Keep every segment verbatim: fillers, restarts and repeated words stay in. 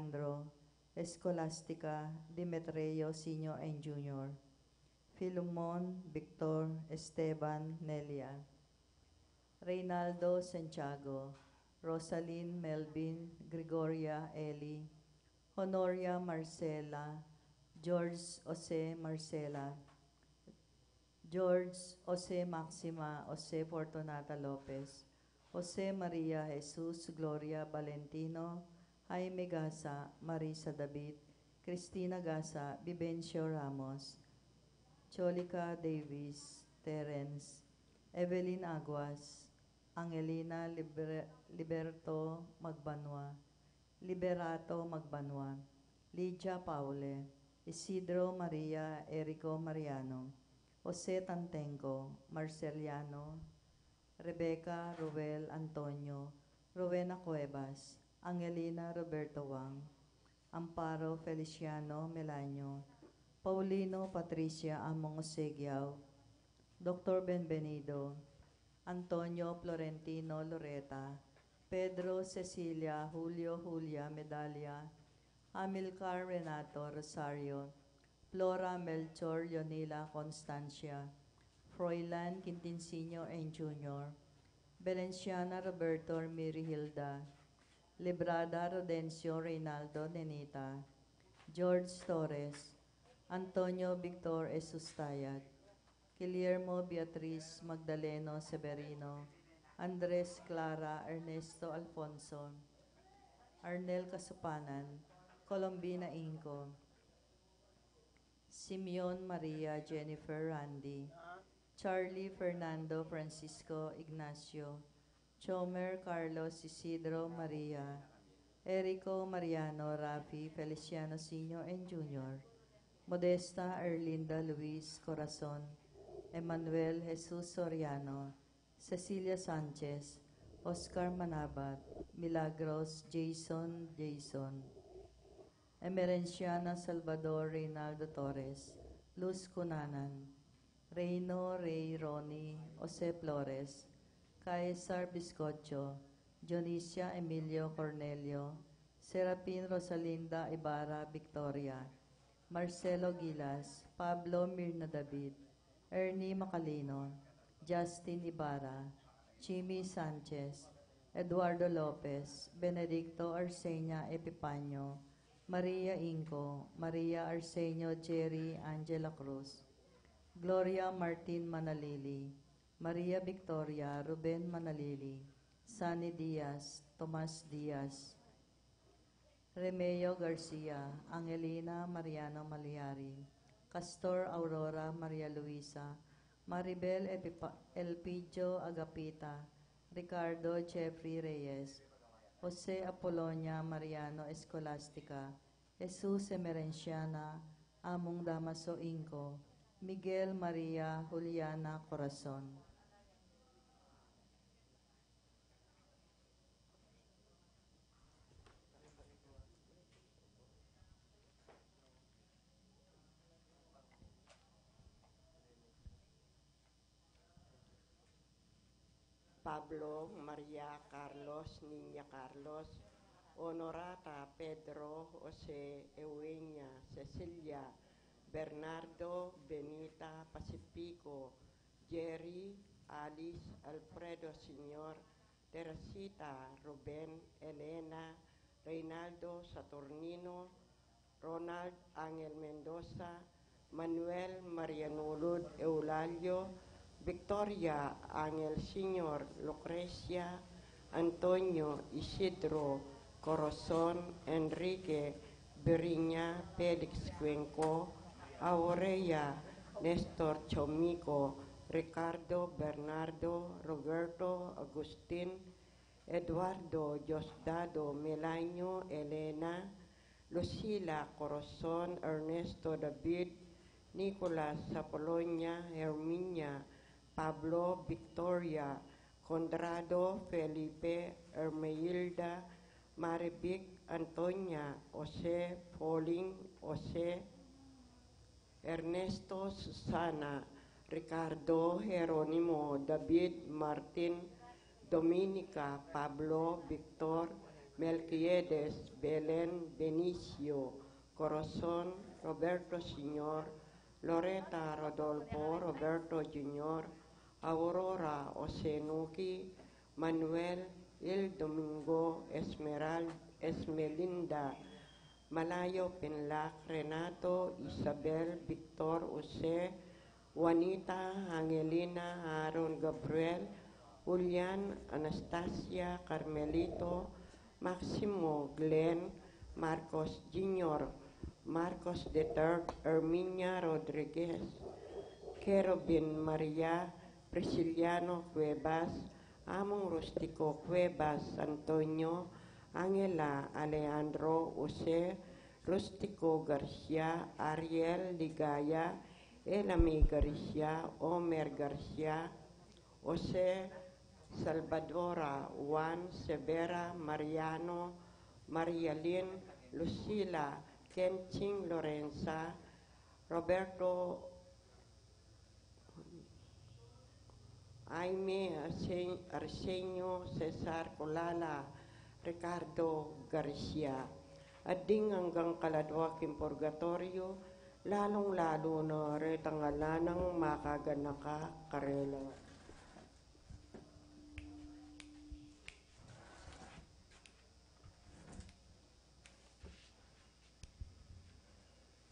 Alejandro, Escolastica, Demetrio Senior and Junior, Filumon, Victor, Esteban, Nelia, Reynaldo, Santiago, Rosalyn, Melvin, Gregoria, Eli, Honoria, Marcela, George, Jose, Marcela, George, Jose, Maxima, Jose, Fortunata Lopez, Jose, Maria, Jesus, Gloria, Valentino, Jaime Gasa, Marisa David, Cristina Gasa, Vivencio Ramos, Cholica Davis, Terence, Evelyn Aguas, Angelina Liber-, Liberto Magbanua, Liberato Magbanua, Lydia Paule, Isidro Maria, Erico Mariano, Jose Tantenco, Marceliano, Rebecca, Roel, Antonio, Rowena Cuevas, Angelina, Roberto Wang, Amparo, Feliciano, Melanio, Paulino, Patricia, Among Osegiao, Doctor Benvenido, Antonio, Florentino, Loreta, Pedro, Cecilia, Julio, Julia, Medalia, Amilcar, Renato, Rosario, Flora, Melchor, Leonila, Constancia, Froilan, Quintin Senior and Junior, Valenciana, Roberto, Miri, Hilda, Librada, Rodencio, Reynaldo, Nenita, George Torres, Antonio, Victor, Jesus Tayag, Guillermo, Beatriz, Magdaleno, Severino, Andres, Clara, Ernesto, Alfonso, Arnel Kasupanan, Colombina Inco, Simeon, Maria, Jennifer, Randy, Charlie, Fernando, Francisco, Ignacio, Chomer, Carlos, Isidro, Maria, Erico, Mariano, Rafi, Feliciano Senior and Junior, Modesta, Erlinda, Luis, Corazon, Emmanuel, Jesus Soriano, Cecilia Sanchez, Oscar Manabat, Milagros, Jason, Jason, Emerenciana Salvador, Reynaldo Torres, Luz Cunanan, Reino, Rey, Ronnie, Jose Flores, Caesar Biscocho, Dionisia, Emilio, Cornelio, Serapin, Rosalinda, Ibarra, Victoria, Marcelo Gilas, Pablo, Mirna David, Ernie Macalino, Justin Ibarra, Jimmy Sanchez, Eduardo Lopez, Benedicto, Arsenia, Epipanio, Maria Inco, Maria, Arsenio, Jerry, Angela Cruz, Gloria, Martin Manalili, Maria Victoria, Ruben Manalili, Sunny Diaz, Tomas Diaz, Remeo Garcia, Angelina, Mariano Maliari, Castor, Aurora, Maria Luisa, Maribel, Epipa-, Elpidio, Agapita, Ricardo, Jeffrey Reyes, Jose Apolonia, Mariano, Escolastica, Jesus, Emerenciana, Among Damaso Inco, Miguel, Maria, Juliana, Corazon. Pablo, Maria, Carlos, Niña, Carlos, Honorata, Pedro, Jose, Eugenia, Cecilia, Bernardo, Benita, Pacifico, Jerry, Alice, Alfredo Senior, Teresita, Ruben, Elena, Reynaldo, Saturnino, Ronald, Angel Mendoza, Manuel, Maria Nulud, Eulalio, Victoria, Angel Senior, Lucrecia, Antonio, Isidro, Corazon, Enrique, Biriña, Felix, Cuenco, Aurea, Nestor, Chomico, Ricardo, Bernardo, Roberto, Agustin, Eduardo, Diosdado, Melanio, Elena, Lucila, Corazon, Ernesto, David, Nicolas, Apolonia, Herminia, Pablo, Victoria, Conrado, Felipe, Hermehilda, Marivic, Antonia, Jose, Pauling, Jose, Ernesto, Susana, Ricardo, Jeronimo, David, Martin, Dominica, Pablo, Victor, Melquiades, Belen, Benicio, Corazon, Roberto Senior, Loreta, Rodolfo, Roberto Junior, Aurora, Osenuki, Manuel, Il Domingo, Esmeral-, Esmelinda, Malayo, Pinlac, Renato, Isabel, Victor, Jose, Juanita, Angelina, Aaron, Gabriel, Julian, Anastasia, Carmelito, Maximo, Glenn, Marcos Junior, Marcos the third, Erminia Rodriguez, Kerubin, Maria, Prisciliano Cuevas, Among Rustico Cuevas, Antonio, Angela, Alejandro, Jose, Rustico Garcia, Ariel Ligaya, Elami Garcia, Omer Garcia, Jose, Salvadora, Juan, Severa, Mariano, Marialin, Lucila, Kenching, Lorenza, Roberto, Jaime, Arse-, Arsenio, Cesar Colala, Ricardo Garcia. At ding anggang kaladwa king purgatorio, lalung-lalu na retang ala nang makaganaka karela.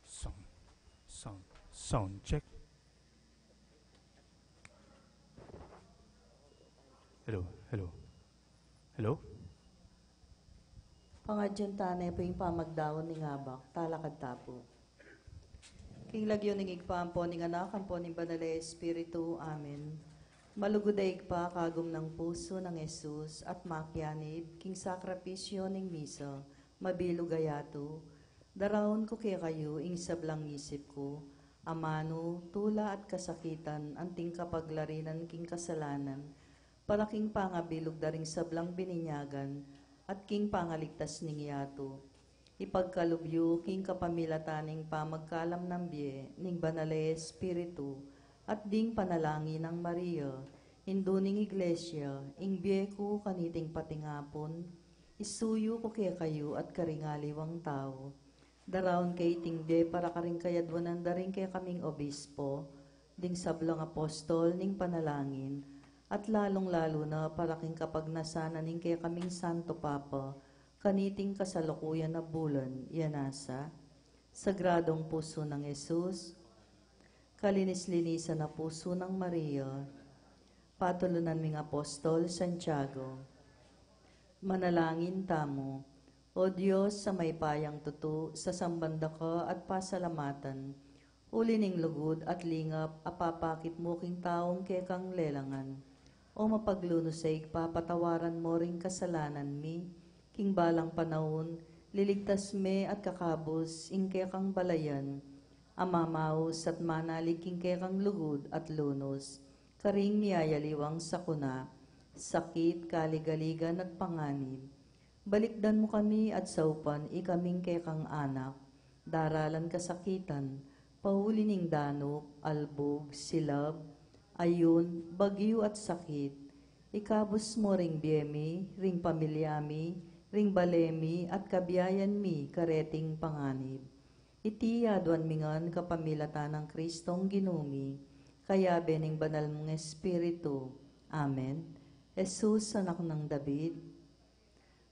Sound, sound, sound check. Hello, hello. Hello? Pangadyu tane pu ing pamagdaun ning abak, talakad ta pu. King lagyu ning Ibpa, ampo ning Anak, ampo ning Banal a Espiritu. Amen. Malugud a Ibpa, kagum nang pusu nang Jesus at makianib king sakripisyu ning misa, mabilug a yatu, daraun ku kekayu ing sablang isip ku, amanu, tula at kasakitan, anting kapaglarinan king kasalanan, para king pangabilug da ring sablang bininyagan, at king pangaligtas ning yatu. Ipagkalub yu king kapamilatan ning pamagkalam nang bie ning Banal a Espiritu, at ding panalangin nang Maria, Indu ning Iglesia, ing bie ku kaniting patingapun, isuyu ku kekayu at karing aliwang tau. Daraun ke iting bie para karing kayadwanan da ring kekaming obispo, ding sablang apostol ning panalangin, at lalung-lalu na para king kapagnasan na ning kekaming Santo Papa, kaniting kasalukuyan a bulan, ya nasa. Sagradong pusu nang Jesus, kalinis-linisan a pusu nang Maria, patulunan ming apostol Santiago. Manalangin tamu. O Dios a mayupayang tutu, sasamban da ka at pasalamatan, uli ning lugud at lingap a papakit mu king taung kekang lelangan. O mapaglunus a Ibpa, patawaran mu ring kasalanan mi, king balang panaun, liligtas me at kakabus ing kekang balayan, a mamaus at manalig king kekang lugud at lunus, karing miyayaliwang sakuna, sakit, kaligaligan at panganib. Balikdan mu kami at saupan ikaming kekang anak, daralan kasakitan, pauli ning danup, albug, silab, ayun, bagyu at sakit. Ikabus mu ring bie mi, ring pamilya mi, ring bale mi, at kabiayan mi kareting panganib. Iti yaduan mi ngan kapamilatan nang Kristong Ginu mi, kayabe ning banal mung Espiritu. Amen. Jesus, Anak nang David,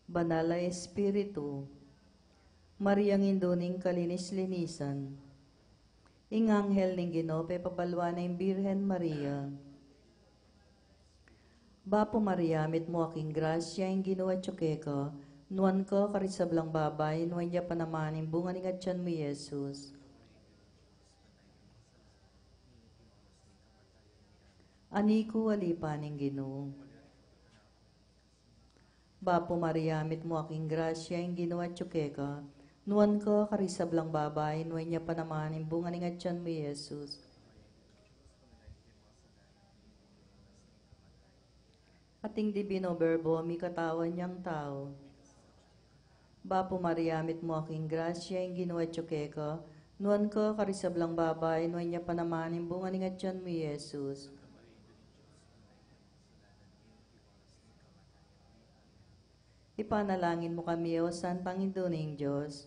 Banal a Espiritu, Mariang Indu ning kalinis-linisan, ing anghel ning Ginu pepabaluan na ing Birhen Maria. Bapu Maria, mitmu ka king grasya, ing Ginu atyu keka, nuan ka karing sablang babai, nuan ya pa naman ing bunga ning atyan mu, i Jesus. Ani ku, alipan ning Ginu. Bapu Maria, mitmu ka king grasya, ing Ginu atyu keka, nuan ka karing sablang babai, nuan ya pa naman ing bunga ning atyan mu, i Jesus. Ating Divino Verbo, mikatawan yang tau. Bapu Maria, mitmu ka king grasya, ing Ginu atyu keka, nuan ka karing sablang babai, nuan ya pa naman ing bunga ning atyan mu, i Jesus. Ipanalangin mu kami, O Santang Indu ning Dios.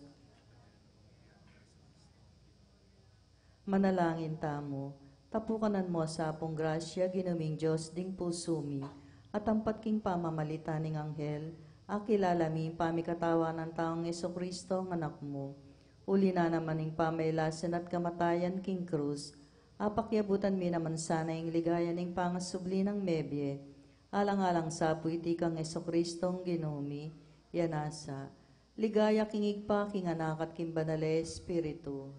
Manalangin tamu. Tapukanan mu sa pung grasya, Ginu ming Dios, ding pusu mi, at ampat king pamamalitan ning anghel, akilala mi ing pamikatawan nang taung Jesucristo, ing Anak mu. Uli na naman ning pamailasan at kamatayan king krus, apakyabutan mi naman sana ing ligaya ning pangasubli nang mebie, alang-alang sa pu iti kang Jesucristong Ginu mi, ya nasa, ligaya king Ibpa, king Anak, at king Banal a Espiritu.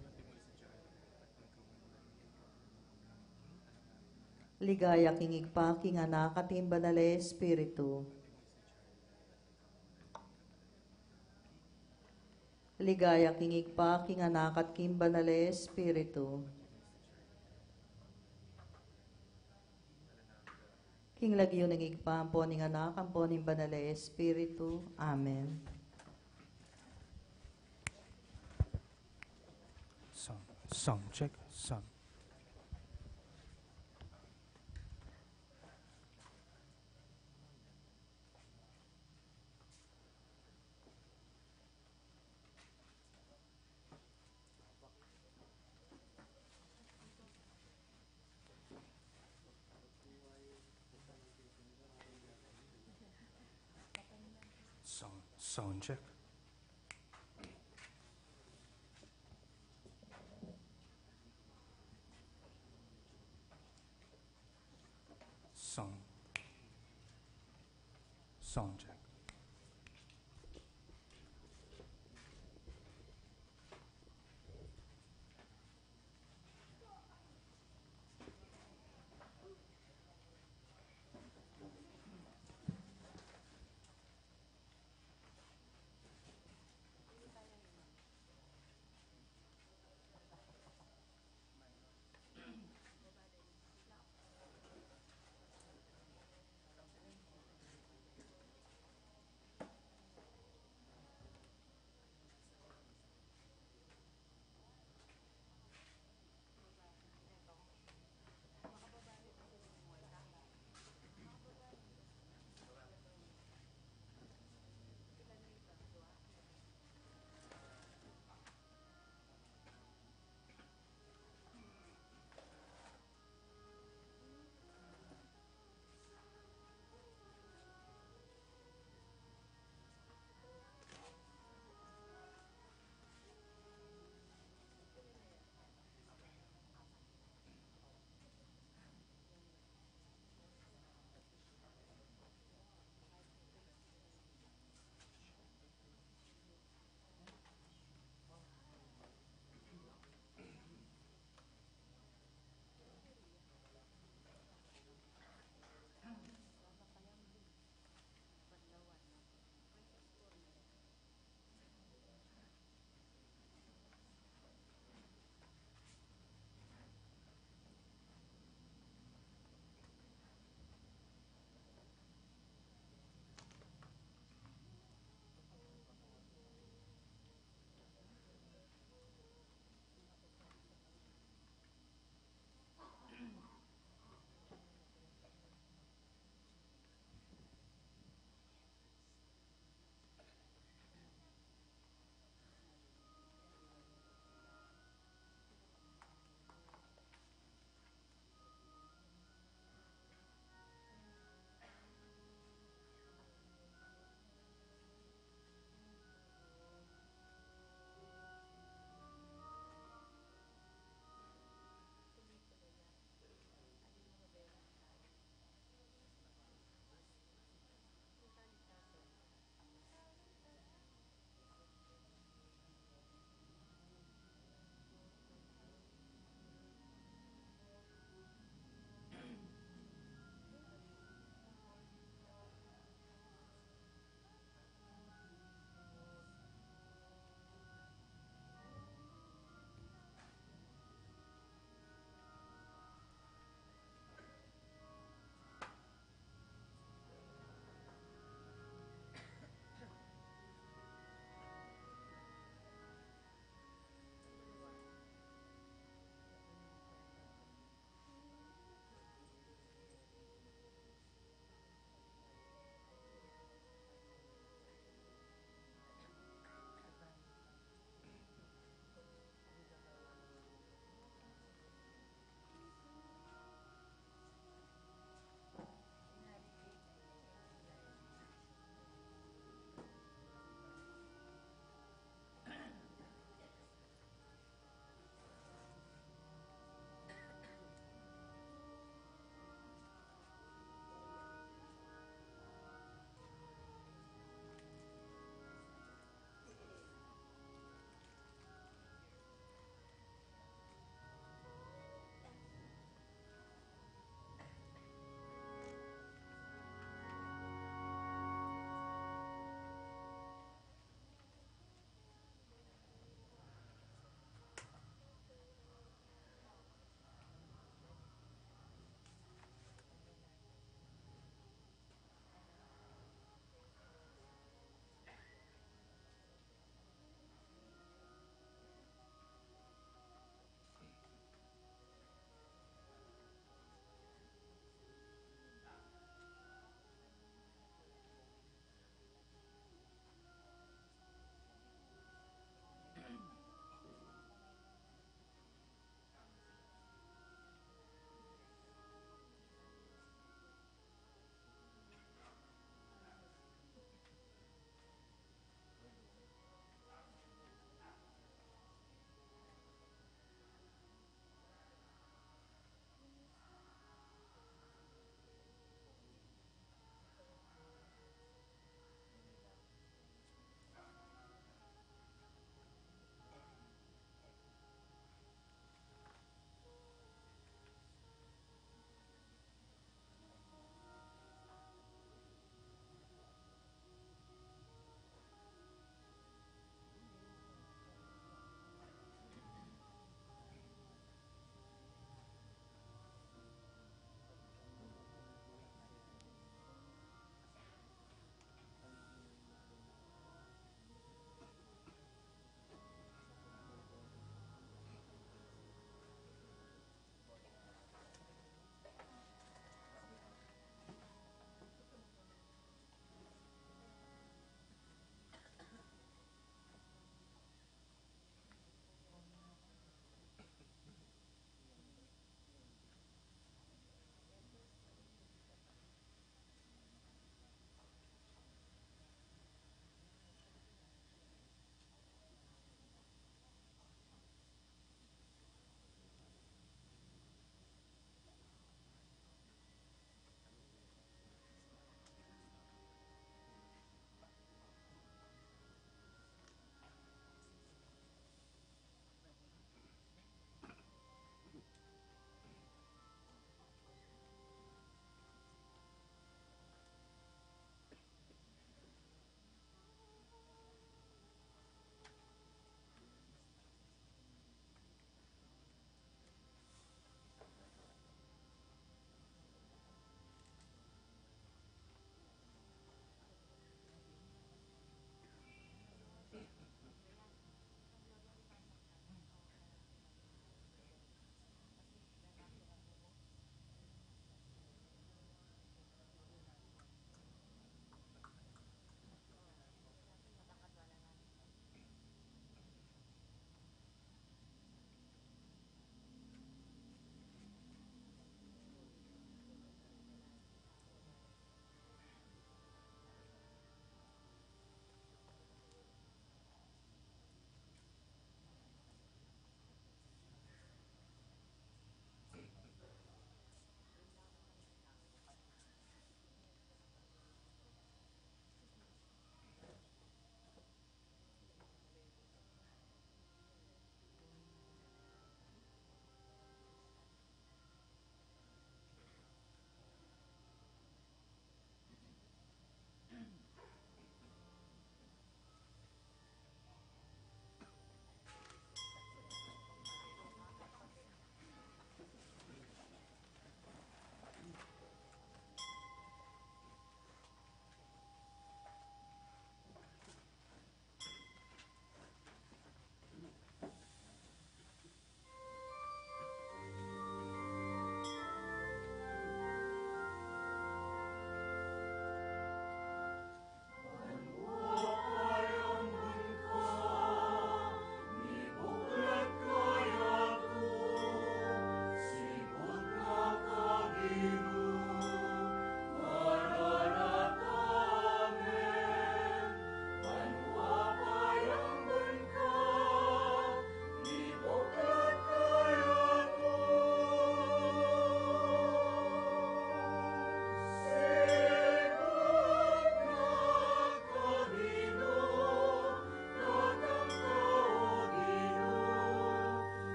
Ligaya king Ibpa, king Anak, at king Banal a Espiritu. Ligaya king Ibpa, king Anak, at king Banal a Espiritu. King lagyu ning Ibpa, ampo ning Anak, ampo ning Banal a Espiritu. Amen. Sound, sound check, sound. Sound, sound check. Sound. Sound check.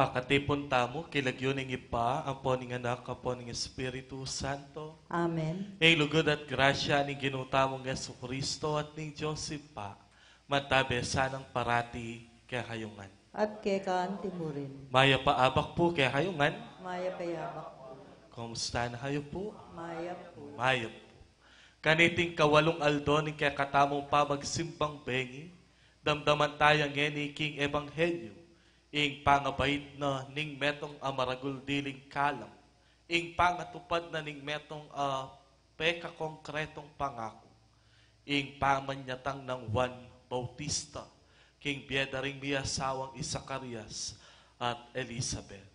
Pakatipun tamu king lagyu ning Ibpa, ampo ning Anak, ampo ning Espiritu Santo. Amen. Ing lugud at grasya ning Ginu tamung Jesucristo at ning Dios Ibpa, mantabe sanang parati kekayu ngan. At keka anti mu rin. Mayap a abak pu kekayu ngan. Mayap a abak pu. Kumusta na kayu pu? Mayap pu. Mayap pu. Kaniting kawalung aldo ning kekatamung pamagsimbang bengi, damdaman taya ngeni king Ebanghelyo ing pangabait na ning metung a maragul diling kalam, ing pangatupad na ning metung a pekakongkretong pangaku, ing pamanyatang nang Juan Bautista king bie da ring miasawang i Zacarias at Elizabeth.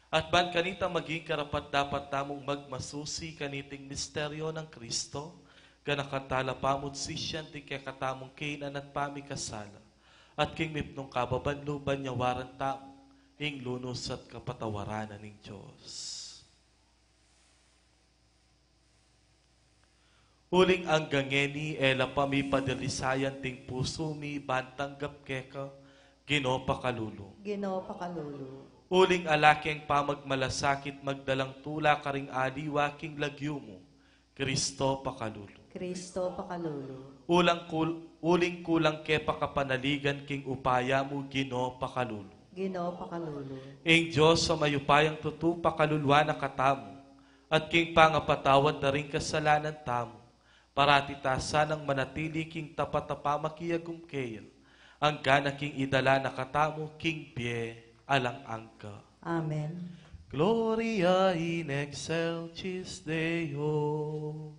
At ban kanita maging karapat-dapat tamung magmasusi kaniting misteryo nang Kristo, ganakan tala pamu't sisian ding kekatamung kainan at pamikasala, at king mipnung kababan lub banyawaran tamu ing lunus at kapatawaran na ning Dios. Uling angga ngeni e la pa mi padalisayan ding pusu mi ban tanggap keka, Ginu pakalulu. Ginu pakalulu. Uling ala keng pamagmalasakit magdalang tula karing aliwa king lagyu mu, Kristo pakalulu. Kristo pakalulu. Ulang kul-, uling kulang ke pakapanaligan king upaya mu, Ginu pakalulu. Ginu pakalulu. Ing Dios a mayupayang tutu pakaluluan na katamu, at king pangapatawad da ring kasalanan tamu, parati ta sanang manatili king tapat a pamakiagum keya, anggana king idala na katamu king bie alang angga. Amen. Gloria in excelsis Deo.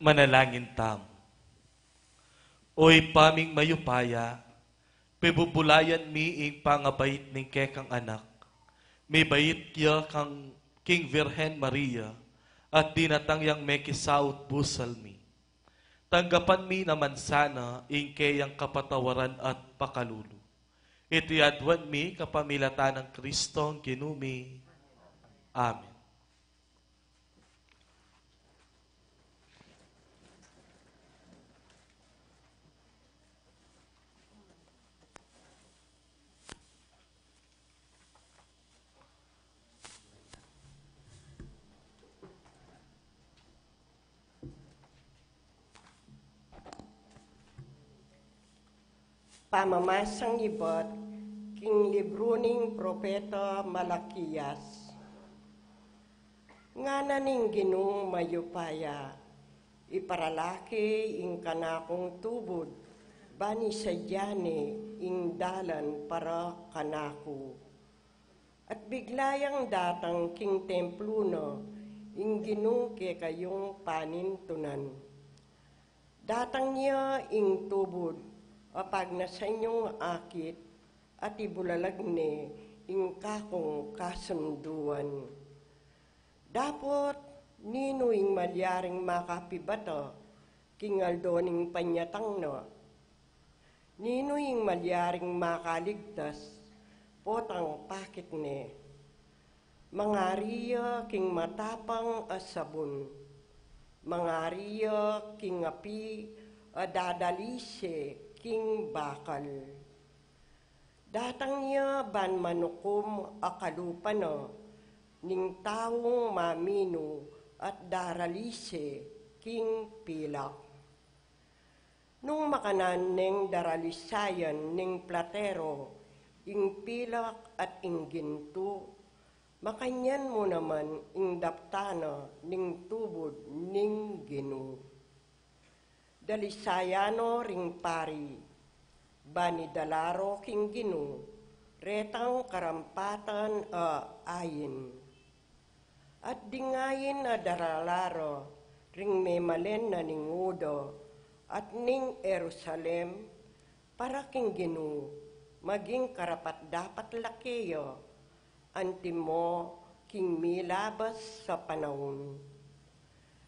Manalangin tamu. O Ibpa ming mayupaya, pibubulayan mi ing pangabait ning kekang Anak. Mibait ya kang king Virgen Maria, at dinatang yang mekisaut busal mi. Tanggapan mi naman sana ing keyang kapatawaran at pakalulu. Iti aduan mi kapamilatan nang Kristong Ginu mi. Amen. Pamamasang ibat king libru ning propeta Malakias. Ngana ning Ginung mayupaya, iparalaki ing kanakung tubud, ban isadia ne ing dalan para kanaku. At bigla yang datang king templu na ing Ginu kekayung panintunan. Datang ya ing tubud, a pagnasan yung akit, at ibulalag ne ing kakung kasunduan. Dapot Ninu ing malyaring makapibata king aldo ning panyatang na? Ninu ing malyaring makaligtas potang pakit ne? Mangari ya king matapang a sabun, mangari ya king api a dadalise king bakal. Datang ya ban manukum a kalupa na ning taung maminu at daralise king pilak. Nung makanan neng daralisayan ning platero ing pilak at ing gintu, makanyan mu naman ing daptan na ning tubud ning Ginu. Dalisayano ring pari, ban idala ro king Ginu retang karampatan a ain. At ding ain a darala ra ring memalen na ning Juda at ning Jerusalem para king Ginu, maging karapat-dapat la keya antimo king milabas a panaun.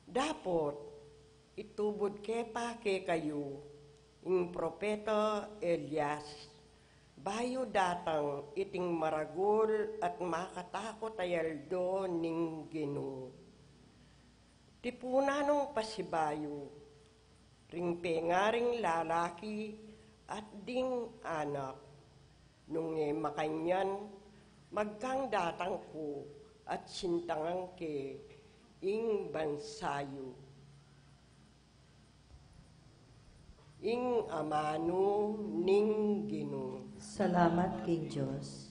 Dapot itubud ke pa kekayu ing propeta Elias, bayu datang iting maragul at makatakut a aldo ning Ginu. Tipunan nong pasibayu ring pengaring lalaki at ding anak. Nung e makanyan, magkang datang ku at sintangan ke ing bansa yu. Ing amanu ning Ginu. Salamat king Dios.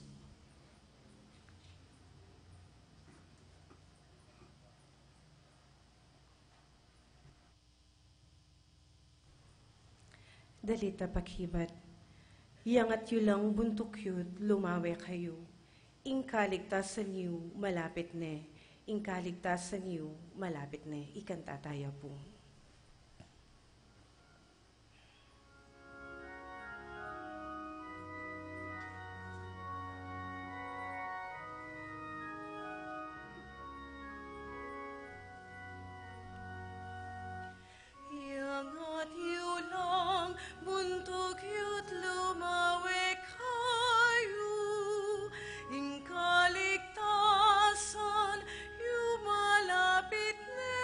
Dalit a pakibat. Iyangat yu lang buntuk yu't lumawe kayu. Ing kaligtasan yu malapit ne. Ing kaligtasan yu malapit ne. Ikanta taya pu. Iyangat yu lang buntuk yu't lumawe kayu, ing kaligtasan yu malapit ne.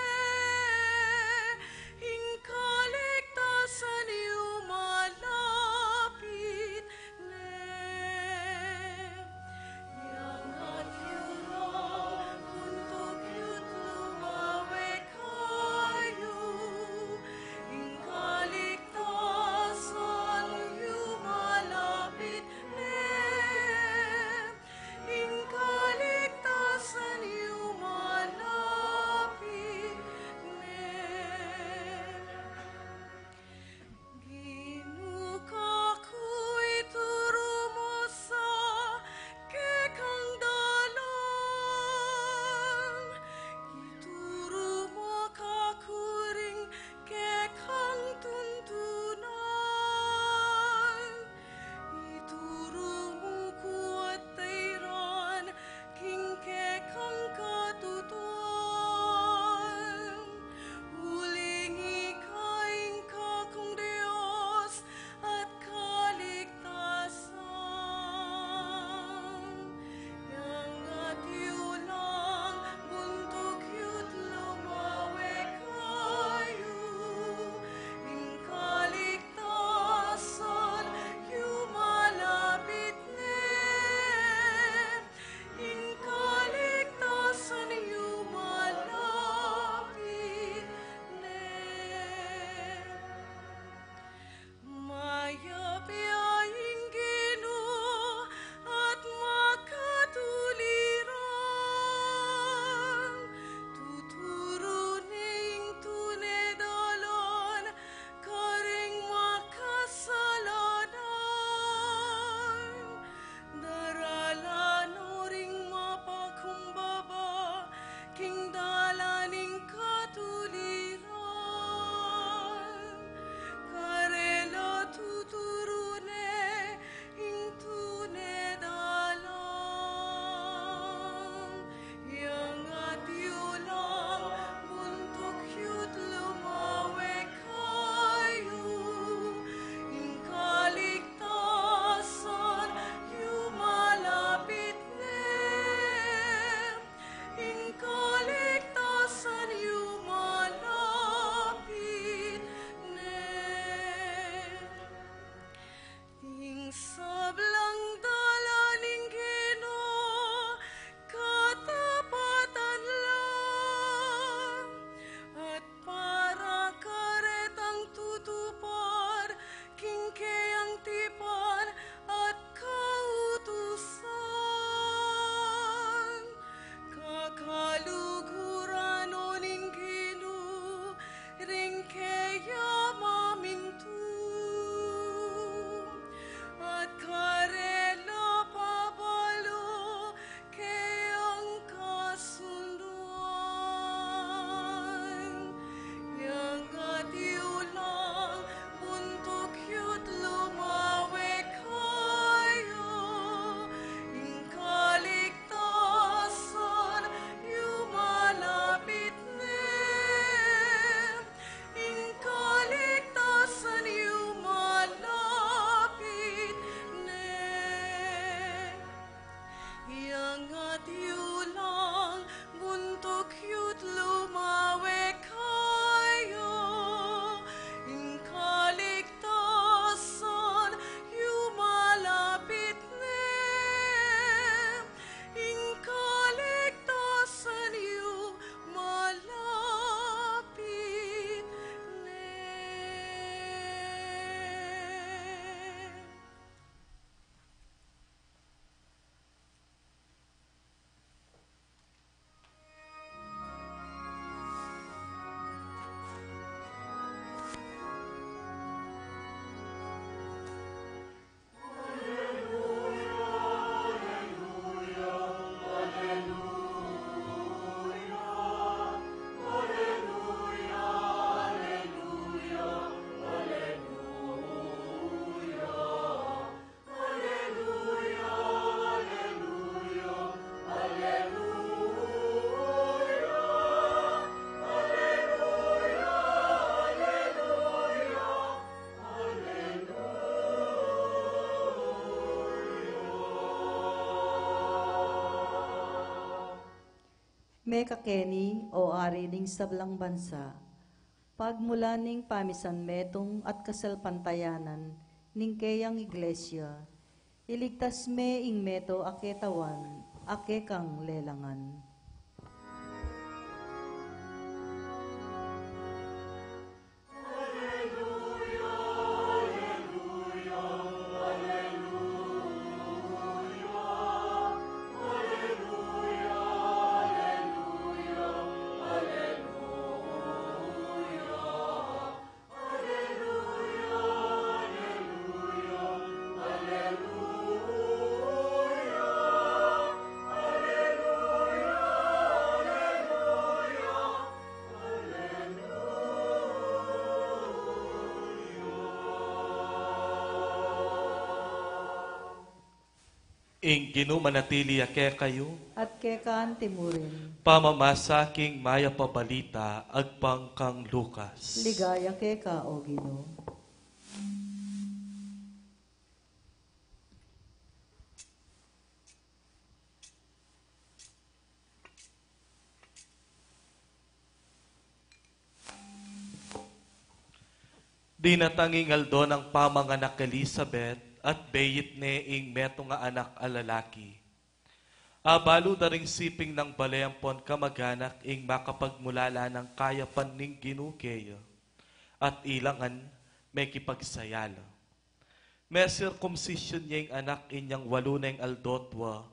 Me ka keni, o Ari ning sablang bansa, pagmulan ning pamisan metung at kasalpantayanan ning keyang Iglesia, iligtas me ing meto a ketawan a kekang lelangan. Ing Ginu manatili ya kekayu. At keka anti mu rin. Pamamasa king Mayap a Balita agpang kang Lucas. Ligaya keka, o Ginu. Dinatang ing aldo nang pamanganak Elizabeth, at beit ne ing metung a anak a lalaki. Abalu da ring siping nang bale ampon kamaganak ing makapagmulala nang kayapan ning Ginu keya, at ila ngan mekipagsaya la. Mesirkumsisyun ya ing anak inyang walu neng aldo tua,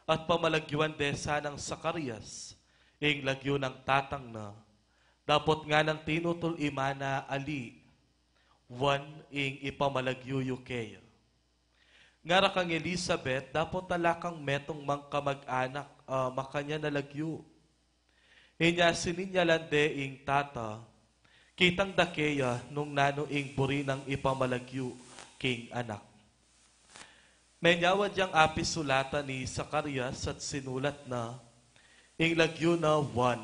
at pamalagyuan de sanang Zacarias ing lagyu nang tatang na, dapot nganang tinutul imana ali Juan ing ipamalagyu yu keya. Ngara kang Elizabeth, dapot ala kang metung mang kamag-anak a makanyan a lagyu. Inya sininyalan de ing tata, kitang da keya nung nanu ing buri nang ipamalagyu king anak. Menyawad yang apisulatan i Zacarias at sinulat na, ing lagyu na Juan.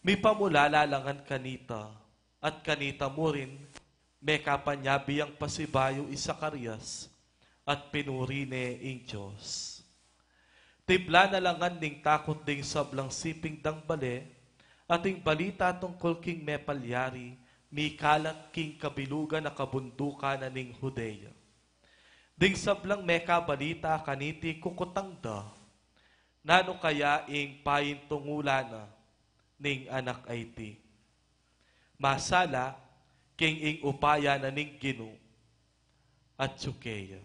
Mipamulala la ngan kanita, at kanita mu rin, mekapanyabi yang pasibayu i Zacarias, at pinuri ne ing Dios. Tibla na la ngan ning takut ding sablang siping dang bale, at ing balita tungkul king mepalyari mikalat king kabilugan a kabundukan na ning Judea. Ding sablang mekabalita kaniti kukutang da, nanu kaya ing paintungulan na ning anak a iti? Masala king ing upaya na ning Ginu atyu keya.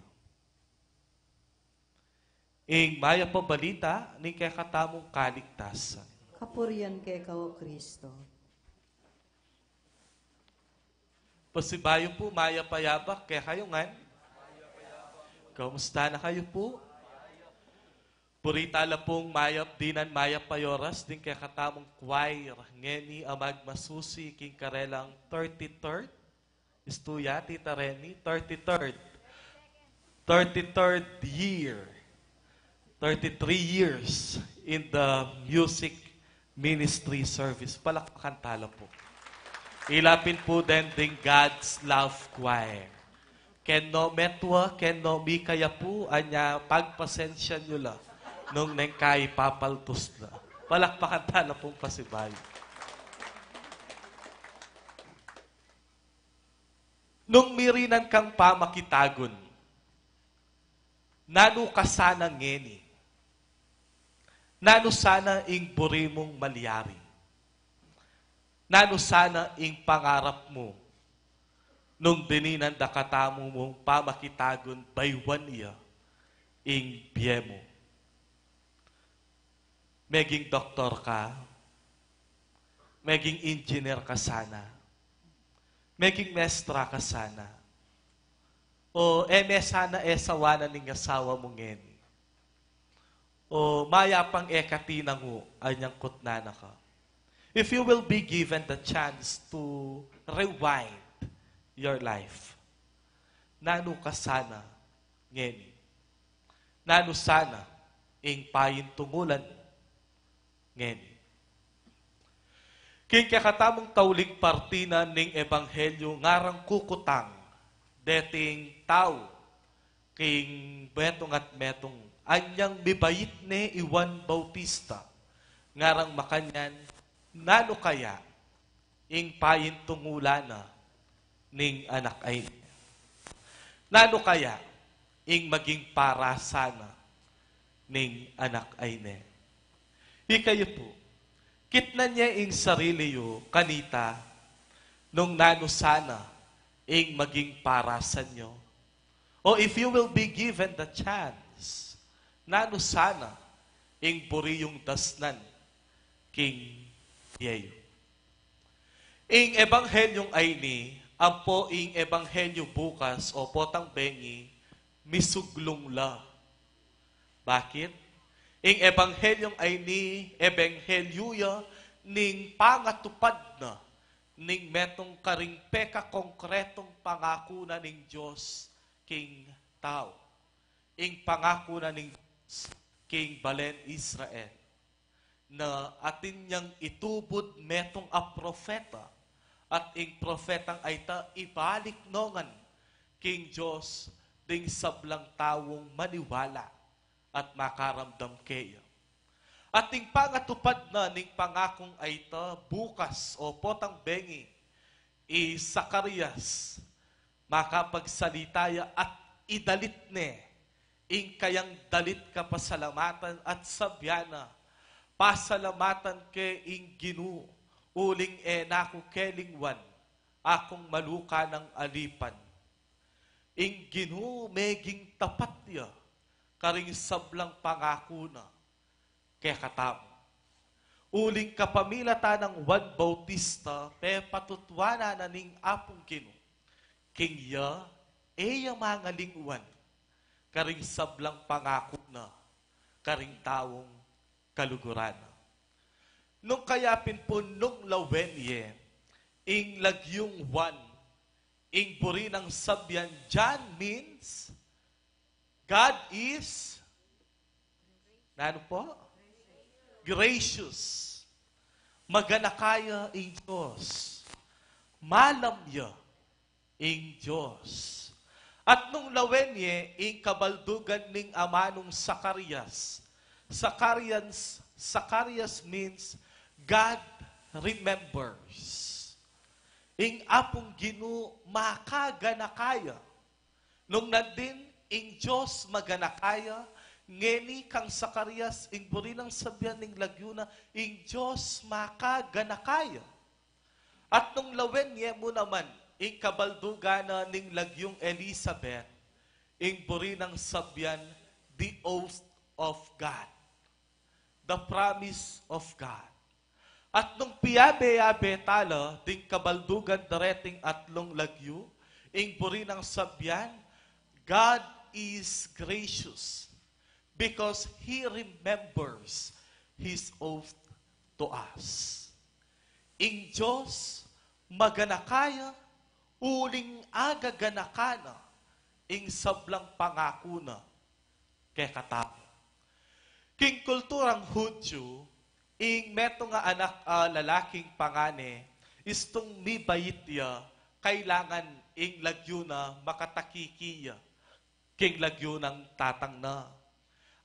Ing Mayap a Balita ning kekatamung kaligtasan. Kapurian keka, o Kristo. Pasibayu pu, mayap a yabak kekayu ngan. Kamusta na kayu pu? Buri ta la pung mayap dinan mayap a oras ding kekatamung choir ngeni a magmasusi king karelang thirty-third. Istu ya, Tita Reni, thirty-third. Thirty-third year. Thirty-three years in the music ministry service. Palakpakan ta la pu. Ila pin pu den ding God's Love Choir. Ken no metua, ken no mikaya pu, anya pagpasensya yu la nung neng kayi papaltus na. Palakpakan ta la pung pasibayu. Nung mirinan kang pamakitagun, nanu ka sana ngeni? Nanu sana ing buri mung malyari? Nanu sana ing pangarap mu nung dininan da katamu mung pamakitagun baywan ya ing bie mu? Meging doktor ka, meging engineer ka sana, meging mestra ka sana, o e me sana e sawa na ning asawa mu ngeni, o mayap pang e katinangu anyang kutnan na ka. If you will be given the chance to rewind your life, nanu ka sana ngeni? Nanu sana ing paintungulan ngeni? King kekatamung tauling parti na ning Ebanghelyu, ngarang kukutang deting tau king metung at metung, anyang mibait ne i Juan Bautista, Ngarang makanyan, nanu kaya ing paintungulan na ning anak a ini? Nanu kaya ing maging parasan na ning anak a ini? Ikayu pu, kitnan ye ing sarili yu kanita nung nanu sana ing maging parasan yu. O if you will be given the chance, nanu sana ing buri yung dasnan king bie yu? Ing ebanghelyung a ini ampo ing ebanghelyu bukas o potang bengi, misuglung la. Bakit? Ing ebanghelyung a ini, ebanghelyu ya ning pangatupad na ning metung karing pekakongkretung pangaku na ning Dios king tau. Ing pangaku na ning Dios king balen Israel, na atin yang itubud metung a propeta, at ing propetang a ita ibalik no ngan king Dios ding sablang taung maniwala at makaramdam keya. At ing pangatupad na ning pangakung a ita, bukas o potang bengi, i Zacarias, makapagsalita ya at idalit ne ing kayang dalit kapasalamatan at sabyan na, "Pasalamatan ke ing Ginu, uling e na ku kelingwan, akung maluka nang alipan." Ing Ginu meging tapat ya karing sablang pangaku na kekatamu. Uling kapamilatan nang Juan Bautista, pepatutuanan na ning Apung Ginu, king iya e ya mangalingwan karing sablang pangaku na karing taung kaluguran na. Nung kaya pin pu nung lawen ye ing lagyung Juan, ing buri nang sabyan, John means God is, nanu po? Gracious. Maganaka ya ing Dios. Malam ya ing Dios. At nung lawen ye ing kabaldugan ning amanung Zacarias, Zacarias, Zacarias means God remembers. Ing Apung Ginu makaganaka ya. Nung nandin ing Dios maganaka ya, ngeni kang Zacarias, ing buri nang sabyan ning lagyu na, ing Dios makaganaka ya. At nung lawen ye mu naman ing kabaldugan na ning lagyung Elizabeth, ing buri nang sabyan, the oath of God, the promise of God. At nung piyabe-yabe tala ding kabaldugan dareting atlung lagyu, ing buri nang sabyan, God is gracious because He remembers His oath to us. Ing Dios maganaka ya, uling agaganaka na ing sablang pangaku na kekatamu. King kulturang Hudyu, ing metung a anak a lalaking pangane, istung mibait ya, kailangan ing lagyu na makatakiki ya king lagyu nang tatang na.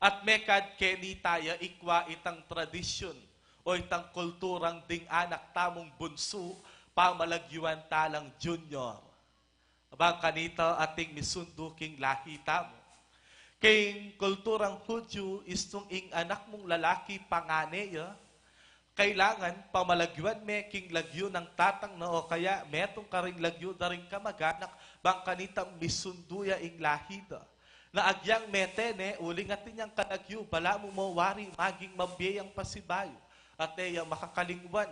At mekad keni taya ikwa itang tradisyun o itang kulturang ding anak tamung bunsu, pamalagyuan talang Junior. Bang kanita ating misundu king lahi tamu. King kulturang Hudyu, istung ing anak mung lalaki pangane ya, kailangan pamalagyuan me king lagyu nang tatang na o kaya metung karing lagyu da ring kamaganak, bang kanita misundu ya ing lahi da. Na agyang mete ne, uling atin yang kalagyu, balamu mo wari maging mabie yang pasibayu, at e ya makakalingwan.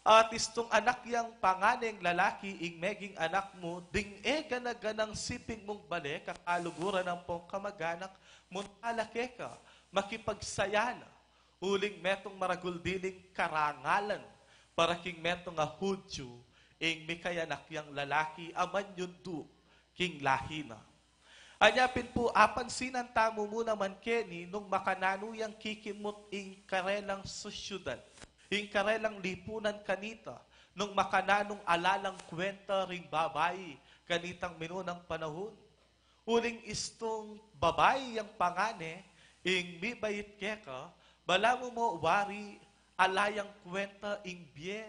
At istung anak yang panganeng lalaki ing meging anak mu, ding e gana-ganang siping mung bale, kakaluguran ampong kamaganak, munta la keka, makipagsaya na. Uling metung maragul diling karangalan para king metung a Hudyu ing mikayanak yang lalaki a manyundu king lahi na. Anya pin pu, apansinan tamu mu naman keni nung makananu yang kikimut ing karelang sosyedad, ing karelang lipunan kanita, nung makananung alalang kwenta ring babai kanitang minunang panahun. Uling istung babai yang pangane, ing mibait keka, Balamu mo wari ala yang kwenta ing bie.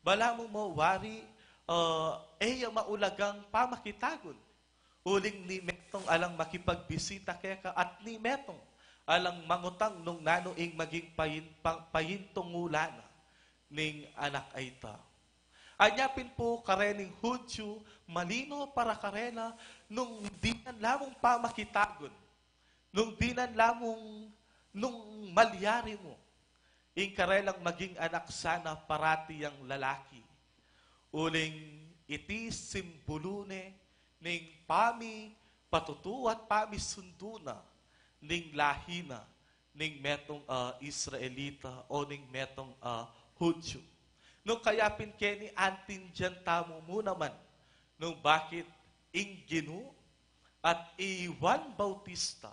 Balamu mo wari, ah, e ya maulagang pamakitagun. Uling ni metung alang makipagbisita keka at ni metung alang mangutang nung nanu ing maging payin-, pa-, payintungulan na ning anak a ita. Anya pin pu karening Hudyu, malino para karela nung dinan la mung pamakitagun, nung dinan la mung, nung malyari mu ing karelang maging anak sana parati yang lalaki. Uling iti simbulu ne ning pamipatutu at pamisundu na ning lahi na ning metung a Israelita o ning metung a Hudyu. Nung kaya pin keni, aintindian tamu mu naman nung bakit ing Ginu at i Juan Bautista,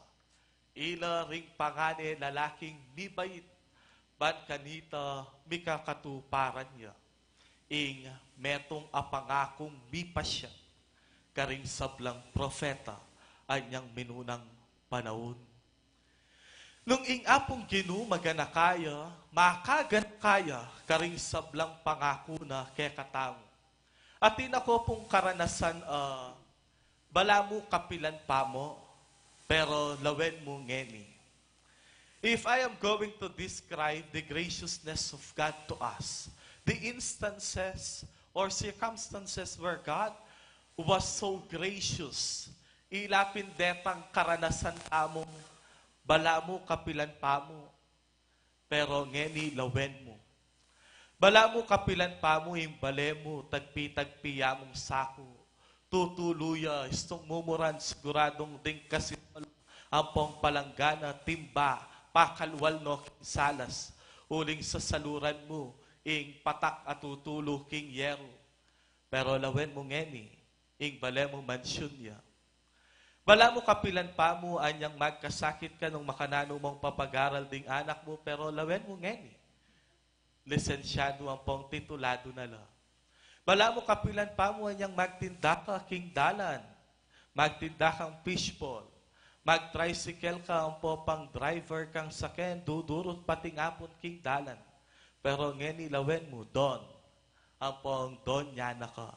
ila ring pangane lalaking mibait, ban kanita mikakatuparan ya ing metung a pangakung mipasiag karing sablang propeta anyang minunang panaun. Nung ing Apung Ginu maganaka ya, makaganaka ya karing sablang pangaku na kekatamu. Atin aku pung karanasan, ah, balamu kapilan pa mu, pero lawen mu ngeni. If I am going to describe the graciousness of God to us, the instances or circumstances where God was so gracious, ila pin detang karanasan tamung balamu kapilan pa mu, pero ngeni lawen mu. Balamu kapilan pa mu ing bale mu, tagpi-tagpi ya mung saku. Tutulu ya, istung mumuran, siguradung ding kasinol ampong palanggana, timba, pakalwal no king salas, uling sasaluran mu ing patak a tutulu king yeru. Pero lawen mu ngeni, ing bale mu mansyun ya. Balamu kapilan pa mu anyang magkasakit ka nung makananu mung papagaral ding anak mu, pero lawen mu ngeni, lisensyadu ampong tituladu na la. Balamu kapilan pa mu anyang magtinda ka king dalan, magtinda kang fishball, mag-tricycle ka ampo pang driver kang saken, dudurut pati ngapun king dalan. Pero ngeni lawen mu, don, ampong donya na ka.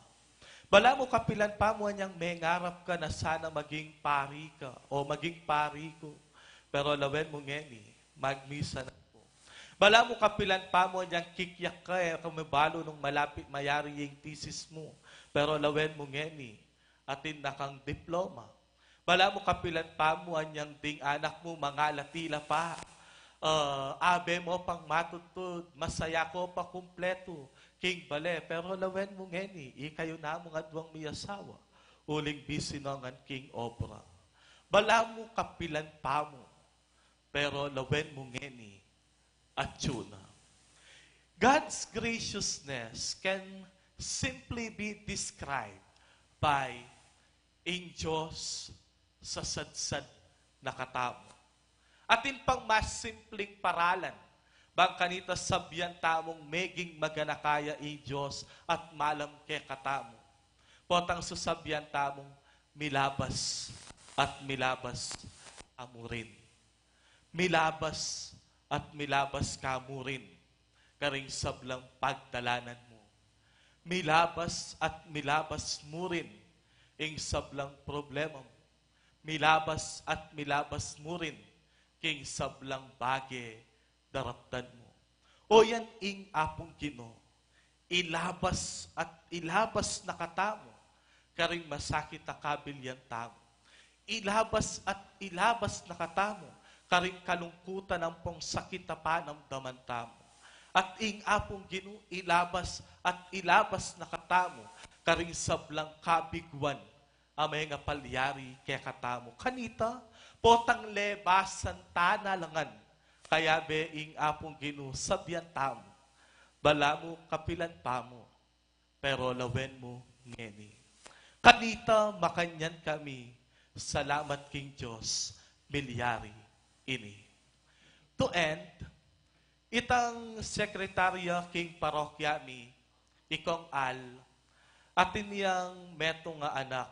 Balamu kapilan pa mu anyang mengarap ka na sana maging pari ka o maging pari ku. Pero lawen mu ngeni, magmisa na ku. Balamu kapilan pa mu anyang kikyak ka, e ka mabalu nung malapit mayari ing thesis mu. Pero lawen mu ngeni, atin na kang diploma. Balamu kapilan pa mu anyang ding anak mu mangalati la pa. Ah, abe mu pang matudtud, masaya ko pa kumpletu king bale, pero lawen mu ngeni, ikayu na mung adwang miyasawa, uling bisi no ngan king obra. Balamu kapilan pa mu, pero lawen mu ngeni, atyu na. God's graciousness can simply be described by ing Dios sasadsad na katamu. Atin pang mas simpleng paralan, bang kanita sabian tamung meging maganaka ya ing Dios at malam kekatamu. Potang sasabian tamung milabas at milabas ka mu rin. Milabas at milabas ka mu rin karing sablang pagdalanan mu. Milabas at milabas mu rin ing sablang problema mu. Milabas at milabas mu rin king sablang bage daraptan mu. O yan ing Apung Ginu, ilabas at ilabas na katamu karing masakit a kabilyan tamu. Ilabas at ilabas na katamu karing kalungkutan ampong sakit a panamdaman tamu. At ing Apung Ginu, ilabas at ilabas na katamu karing sablang kabiguan a mengapalyari kekatamu. Kanita, potang lebasan ta na la ngan, kayabe ing Apung Ginu sabian tamu, balamu kapilan pa mu, pero lawen mu ngeni. Kanita makanyan kami, salamat king Dios, milyari ini. To end, itang sekretarya king parokya mi, i Kong Al, atin yang metung a anak,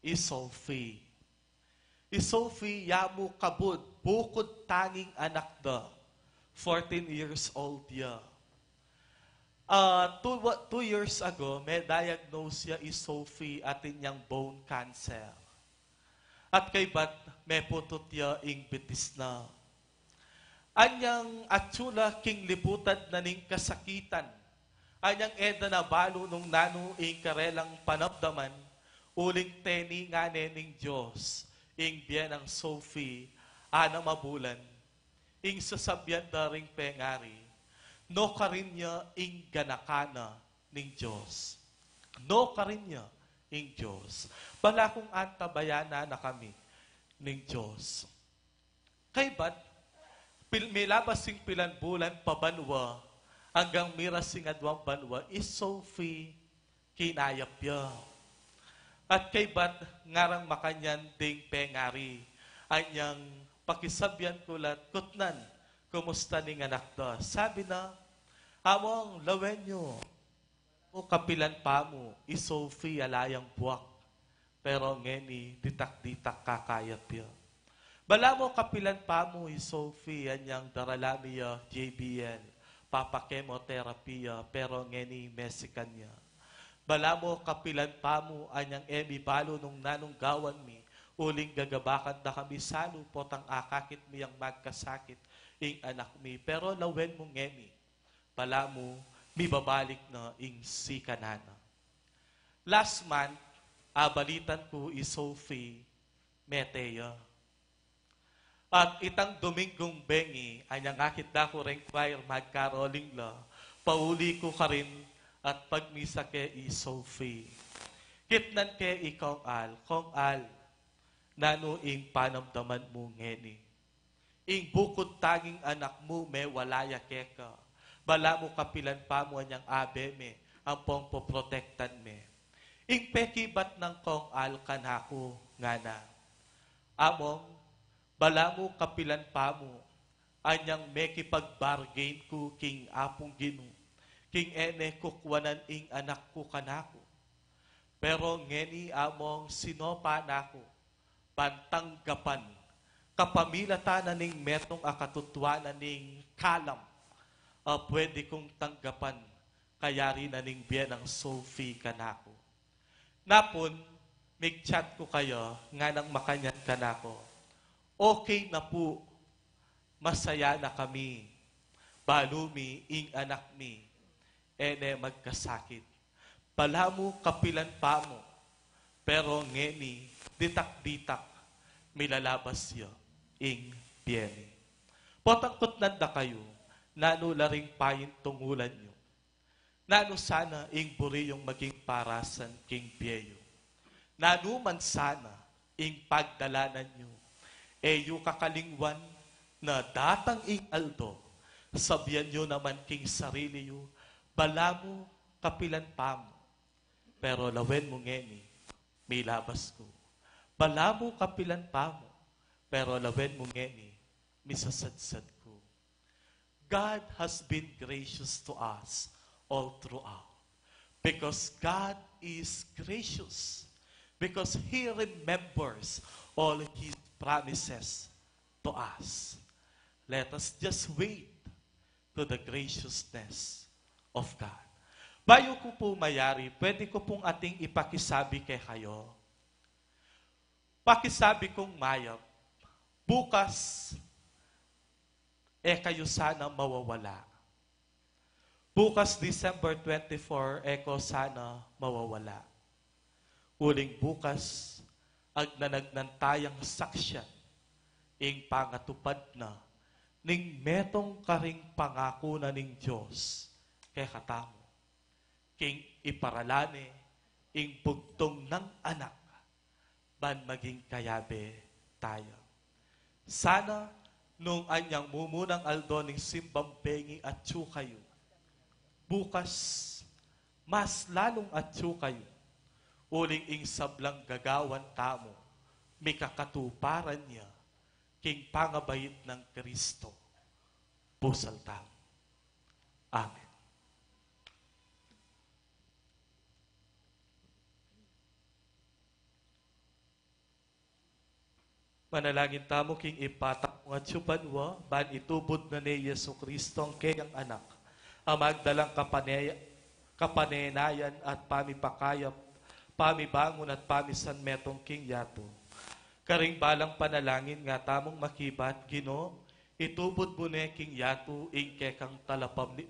i Sophie. I Sophie, ya mu kabud, bukud tanging anak da. Fourteen years old ya. Ah, two, two years ago, me-diagnose ya i Sophie atin yang bone cancer. At kaybat, meputut ya ing bitis na. Anyang atsu la king libutan na ning kasakitan. Anyang e da na balu nung nanu ing karelang panamdaman, uling teni ngane ning Dios ing bie nang Sophie, anam a bulan, ing sasabian da ring pengari, nukarin ya ing ganaka na ning Dios. Nukarin ya ing Dios. Bala kung antabayanan na kami ning Dios. Kaybat, pil-, milabas ing pilan bulan pa banua, anggang miras ing aduang banua, i Sophie kinayap ya. At kaybat ngarang makanyan ding pengari, anyang pakisabian ku la't kutnan, kumusta ning anak da? Sabi na, Among, lawen yu, o kapilan pamu, i Sophie ala yang buak. Pero ngeni, ditak-ditak kakayap ya. Balamu kapilan pamu i Sophie, anyang darala mi ya J B L, papa-chemotherapy ya, pero ngeni mesikan ya. Balamu kapilan pamu, anyang e mi balu nung nanung gawan mi, uling gagabakan da kami salu potang akakit mi yang magkasakit ing anak mi, pero lawen mu ngeni, balamu mibabalik na ing sikanan na. Last month, abalitan ku i Sophie, mete ya. At itang Dominggung bengi, anyang akit da ku reng choir magkaroling la, pauli ku karin at pagmisa ke i Sophie. Kitnan ke i Kong Al, Kong Al, nanu ing panamdaman mu ngeni? Ing bukud tanging anak mu mewala ya keka. Balamu kapilan pamu anyang abe me ampong poprotektan me. Ing pekibat nang Kong Al kanaku, ngana, Among, balamu kapilan pamu anyang mekipag-bargain ku king Apung Ginu, king e ne kukuanan ing anak ku kanaku. Pero ngeni, Among, sinopa na ku ban tanggapan kapamilatan na ning metung a katutuanan ning kalam a pwede kung tanggapan, kayari na ning bie nang Sophie kanaku. Napun, mig-chat ku kaya, nganang makanyan kanaku, "Okay na pu, masaya na kami. Balu mi ing anak mi e ne magkasakit. Balamu kapilan pamu, pero ngeni ditak-ditak milalabas ya ing bie mi." Potang kutnan da kayu, nanu la ring paintungulan yu? Nanu sana ing buri yung maging parasan king bie yu? Nanu man sana ing pagdalanan yu, e yu kakalingwan na datang ing aldo, sabian yu naman king sarili yu, "Balamu kapilan pamu, pero lawen mu ngeni, milabas ku. Balamu kapilan pamu, pero lawen mu ngeni, misasadsad ku." God has been gracious to us all throughout. Because God is gracious. Because He remembers all His promises to us. Let us just wait to the graciousness of God. Bayu ku pu mayari, pwede ku pung ating ipakisabi kekayu. Pakisabi kung mayap, bukas, e kayu sana mawawala. Bukas, December twenty-four, e ko sana mawawala. Uling bukas, agnanagnan tayang saksian ing pangatupad na ning metung karing pangaku na ning Dios kekatamu, king iparala ne ing bugtung nang anak ban maging kayabe taya. Sana nung anyang mumunang aldo ning simbang bengi atyu kayu, bukas mas lalung atyu kayu, uling ing sablang gagawan tamu, mikakatuparan ya king pangabait nang Kristo. Busal tamu. Amen. Manalangin tamu king Ibpa tamung atsu banua, ban itubud na ne i Jesucristo a keyang Anak, a magdalang kapane-, kapanenayan at pamipakayap, pamibangun at pamisanmetung king yatu. Karing balang panalangin nga tamung makibat, Ginu, itubud mu ne king yatu ing kekang talapamni-,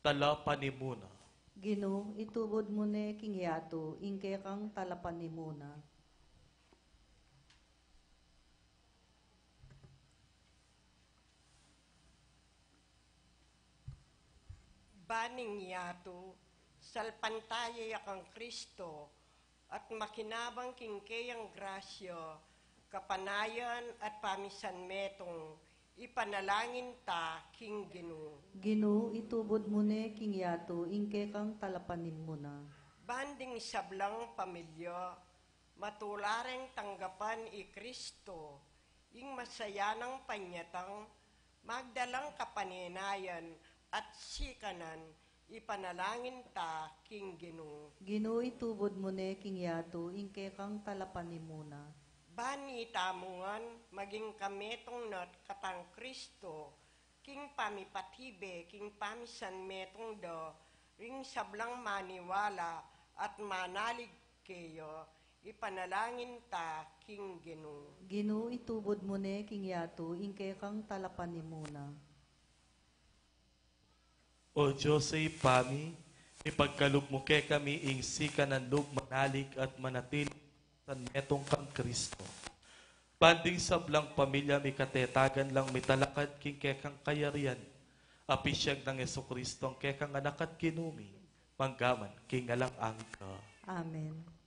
talapanimuna. Ginu, itubud mu ne king yatu ing kekang talapanimuna. Ban ing yatu, salpantaya ya kang Kristo, at makinabang king keyang grasya, kapanayan at pamisanmetung, ipanalangin ta king Ginu. Ginu, itubud mu ne king yatu ing kekang talapanimuna. Ban ding sablang pamilya, matula reng tanggapan i Kristo, ing masayanang panyatang, magdalang kapanenayan at sikanan, ipanalangin ta king Ginu. Ginu, itubud mu ne king yatu ing kekang talapanimuna. Ban itamu ngan maging kametung na katang Kristo, king pamipatibe king pamisanmetung da ring sablang maniwala at manalig keya, ipanalangin ta king Ginu. Ginu, itubud mu ne king yatu ing kekang talapanimuna. O Dios a Ibpa mi, ipagkalub mu kekami ing sikanan lub manalig at manatili sanmetung kang Kristo. Ban ding sablang pamilya mi katetagan lang mitalakad king kekang kayarian, a pisyag nang Jesucristo a kekang Anak at Ginu mi, manggaman king alang angga. Amen.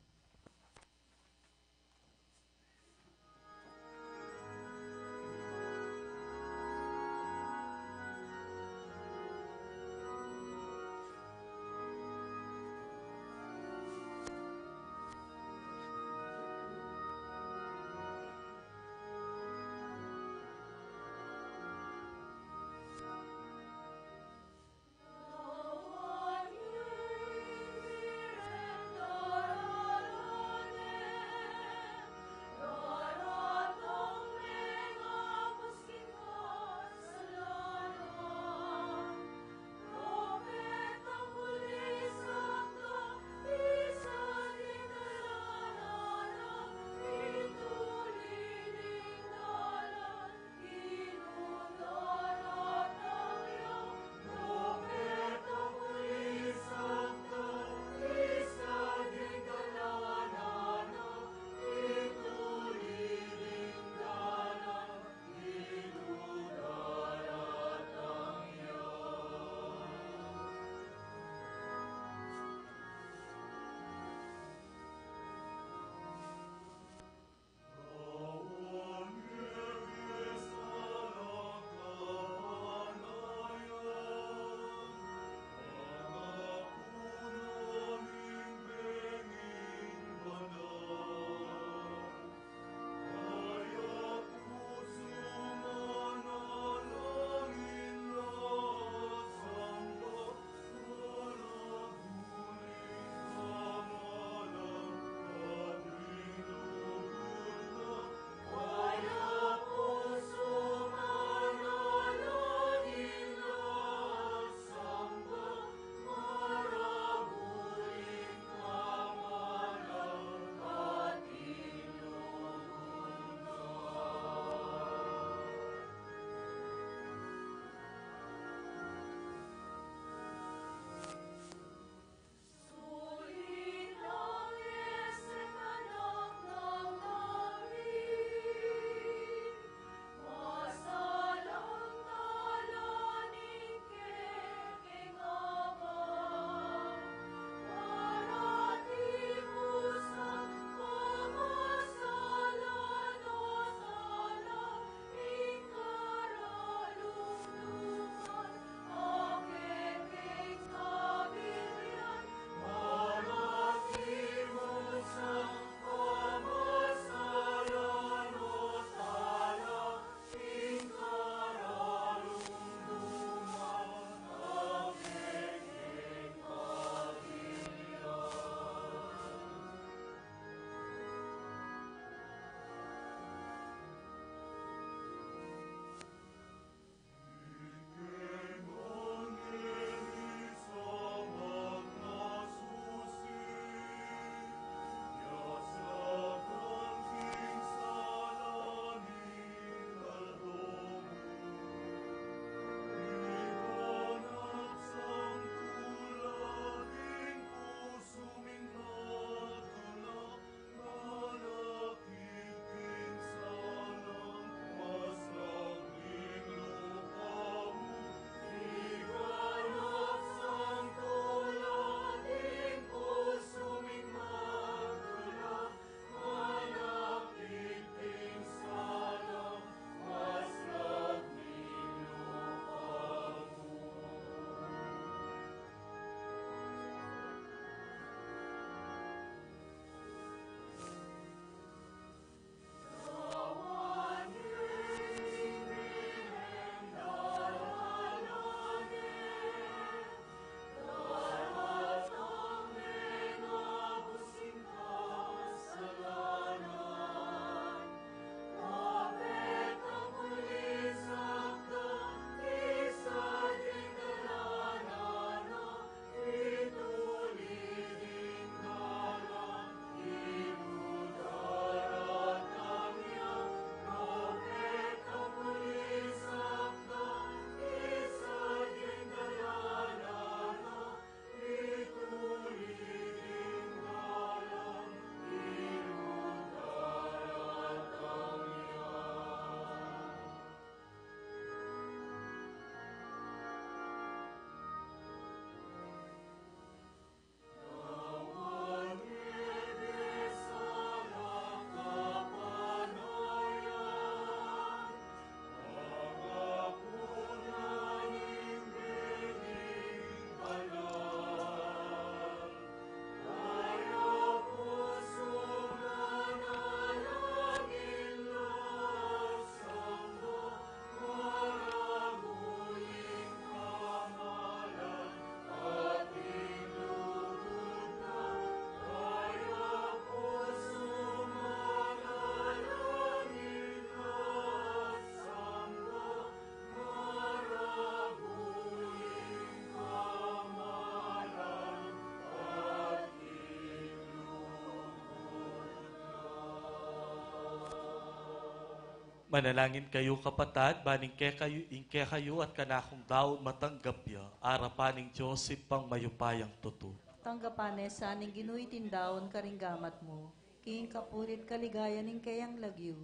Manalangin kayu, kapatad, ban ing kekayu, ing kekayu at kanakung daun matanggap ya, arapan ning Dios Ibpang mayupayang tutu. Tanggapan ne sa ning Ginu iting daun karing gamat mu, king kapurian at kaligayan ning keyang lagyu,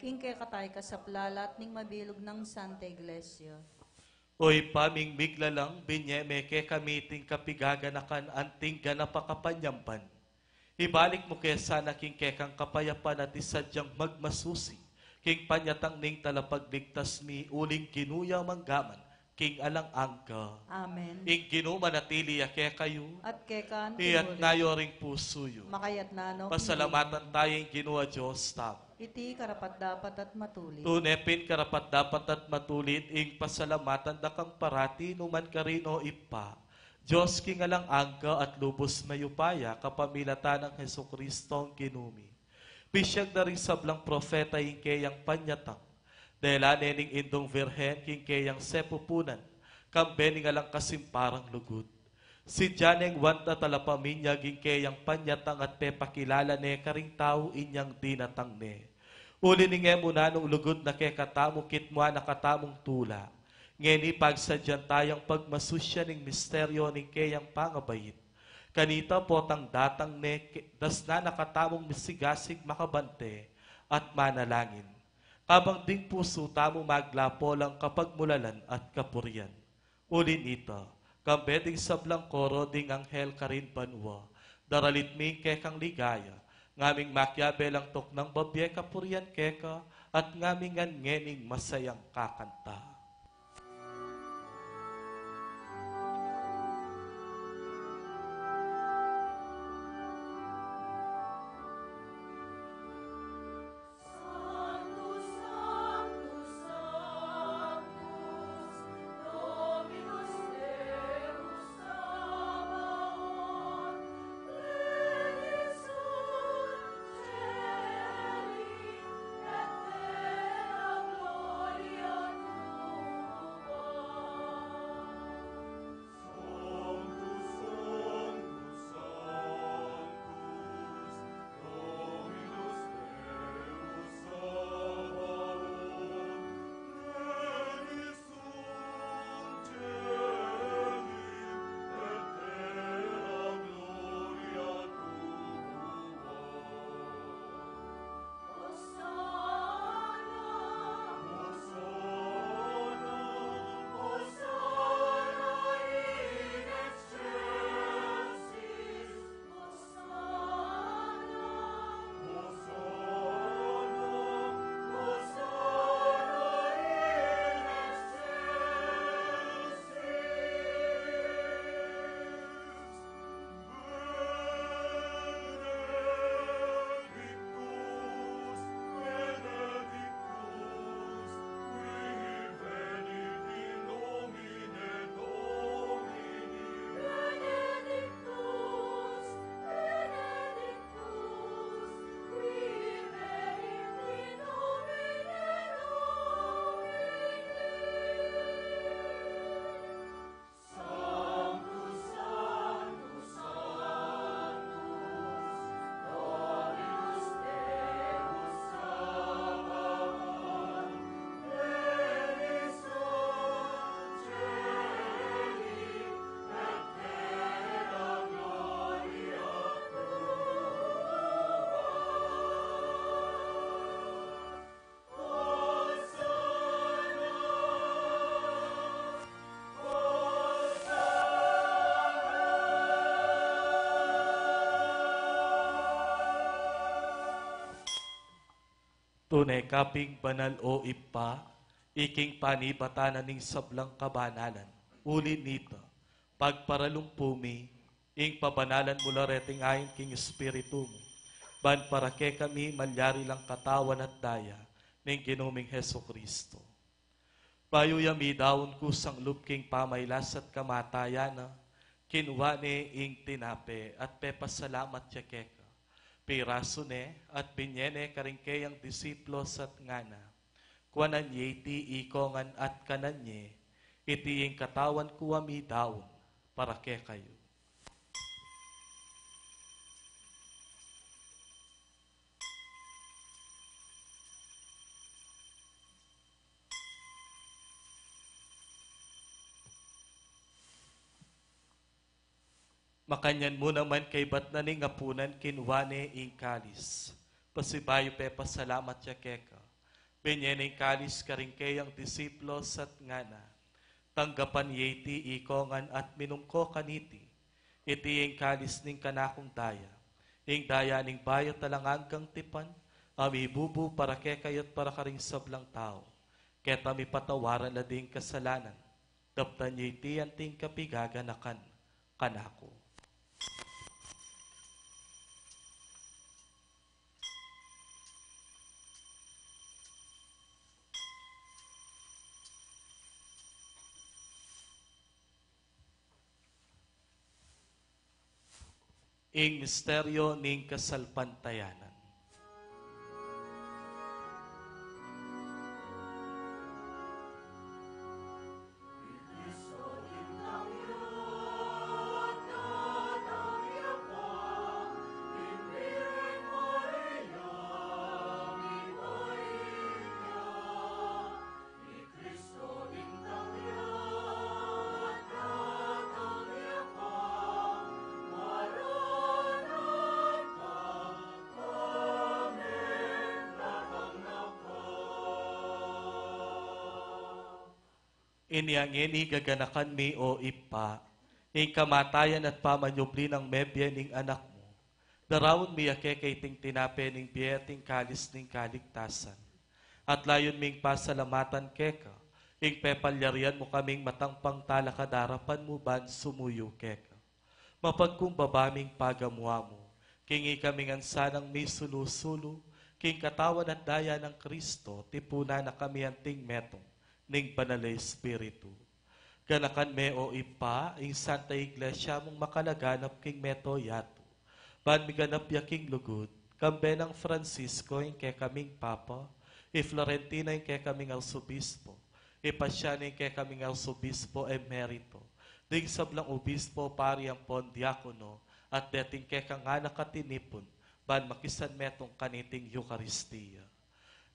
king kekatang kasaplalan at ning mabilug nang Santa Iglesia. O Ibpa ming miglalang, binye me kekami iting kapigaganakan anting ganap a kapanyamban. Ibalik mu ke sana king kekang kapayapan at isadyang magmasusi king panyatang ning talapagligtas mi, uling Ginu ya mangga man king alang angga. Amen. Ing Ginu manatili ya kekayu. At keka mu rin. Iyatas yu ring pusu yu. Makayatas no king Ginu. Pasalamatan taya ing Ginu a Dios tamu. Iti karapat-dapat at matulid. Tune pin karapat-dapat at matulid ing pasalamatan da kang parati, nukaman karin, o Ibpa, Dios king alang angga at lubus mayupaya, kapamilatan nang Jesucristong Ginu mi. Pisyag da ring sablang propeta ing keyang panyatang, dela ne ning Indung Virgen king keyang sepupunan, kambe ning alang kasimparang lugud. Sindian neng wanta talapaminyag ing keyang panyatang at pepakilala ne karing tau inyang dinatang ne. Uli ning e mu nanung lugud na kekatamu kitmuan na katamung tula, ngeni pagsadyan tayang pagmasusyan ing misteryo ning keyang pangabait. Kanita potang datang ne ke-, dasnan na katamung misigasig makabante at manalangin. Kabang ding pusu tamu maglapo lang kapagmulalan at kapurian. Uli nita, kambe ding sablang koro ding anghel karin banua, daralit mi ing kekang ligaya, ngaming makiabe lang tuknang babie kapurian keka, at ngaming ngan ngening masayang kakanta. Tune ka pin banal, o Ibpa, iking panibatan na ning sablang kabanalan. Uli nita, pagparalumpu mi ing pabanalan mu la reting ain king Espiritu mu, ban para kekami malyari lang katawan at daya ning Ginu ming Jesucristo. Bayu ya midaun kusang lub king pamailas at kamatayan na, kinua ne ing tinape at pepasalamat ya keka. Pirasu ne at binye ne karing keyang disipulus at ngana: Kuanan ye iti ikongan at kanan ye, iti ing katawan ku a midaun para kekayu. Makanyan mu naman kaybat na ning apunan, kinua ne ing kalis. Pasibayu pepasalamat ya keka, binye ne ing kalis karing keyang disipulus at ngana: Tanggapan ye iti ikongan at minum ko kaniti. Iti ing kalis ning kanakung daya, ing daya ning bayu't alang anggang tipan, a mibubu para kekayu't para karing sablang tau. Keta mipatawaran la ding kasalanan. Daptan ye iti anting kapigaganakan kanaku. Ing misteryo ning kasalpantayanan. Inya ngeni gaganakan mi, o Ibpa, ing kamatayan at pamanyubli nang mebie ning Anak mu. Daraun mi ya keka iting tinape ning bie at ing kalis ning kaligtasan. At layun ming pasalamatan keka ing pepalyarian mu kaming matang pangtalakad arapan mu ban sumuyu keka. Mapagkumbaba ming pagamu-amu king ikami ngan sanang misulu-sulu king katawan at daya nang Kristo, tipunan na kami anting metung ning Banal a Espiritu. Ganakan me, o Ibpa, ing Santa Iglesia mung makalaganap king mabilug a yatu, ban miganap ya king lugud, kambe nang Francisco ing kekaming Papa, i Florentino ing kekaming Arsobispo, i Paciano ing kekaming Arsobispo Emerito, ding sablang obispo, pari ampon diakono, at deting kekang anak a tinipun, ban makisanmetung kaniting Eukaristia.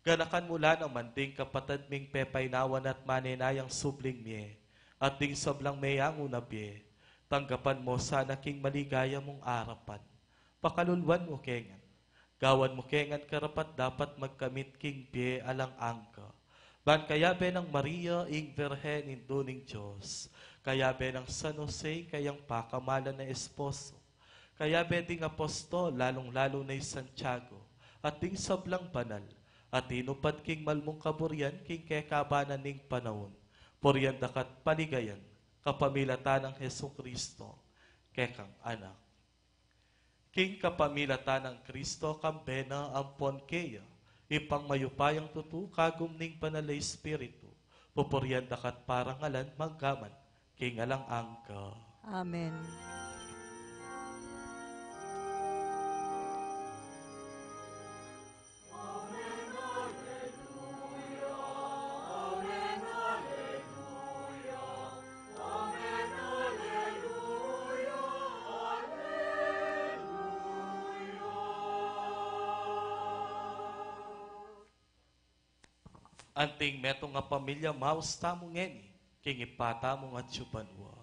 Ganakan mu la naman ding kapatad ming pepainawan at manenayang subling mie, at ding sablang meyangu na bie, tanggapan mu sana king maligaya mung arapan. Pakaluluan mu ke ngan, gawan mu ke ngan karapat-dapat magkamit king bie alang angga. Ban kayabe nang Maria ing Virgen, Indu ning Dios, kayabe nang San Jose, kayang pakamalan a esposo, kayabe ding apostol, lalung-lalu na i Santiago, at ding sablang banal a tinupad king malmung kaburian king kekabanan ning panaun, purian daka't paligayan kapamilatan nang Jesucristo, kekang Anak. King kapamilatan nang Kristo, kambe na ampon keya, Ibpang mayupayang tutu, kagum ning Banal a Espiritu, pupurian daka't parangalan manggaman king alang angga. Amen. Anting metung a pamilya, maus tamu ngeni king Ibpa tamung atsu banua.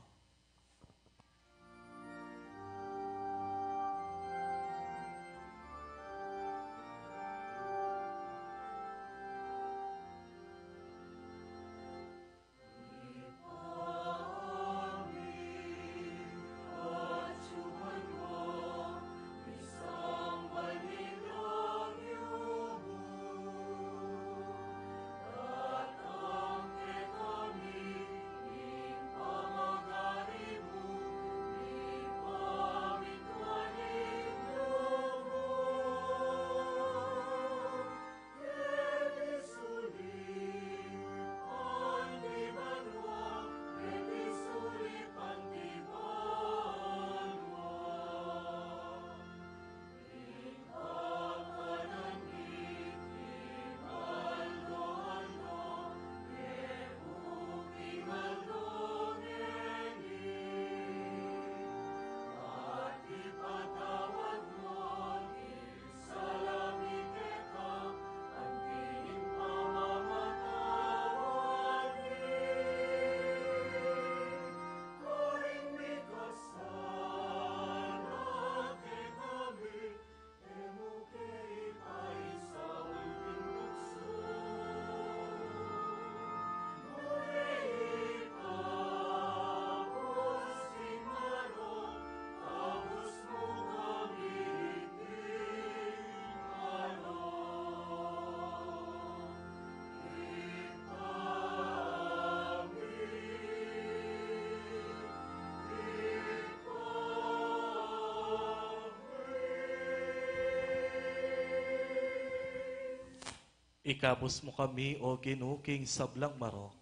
Ikabus mu kami, O Ginu, king sablang marok.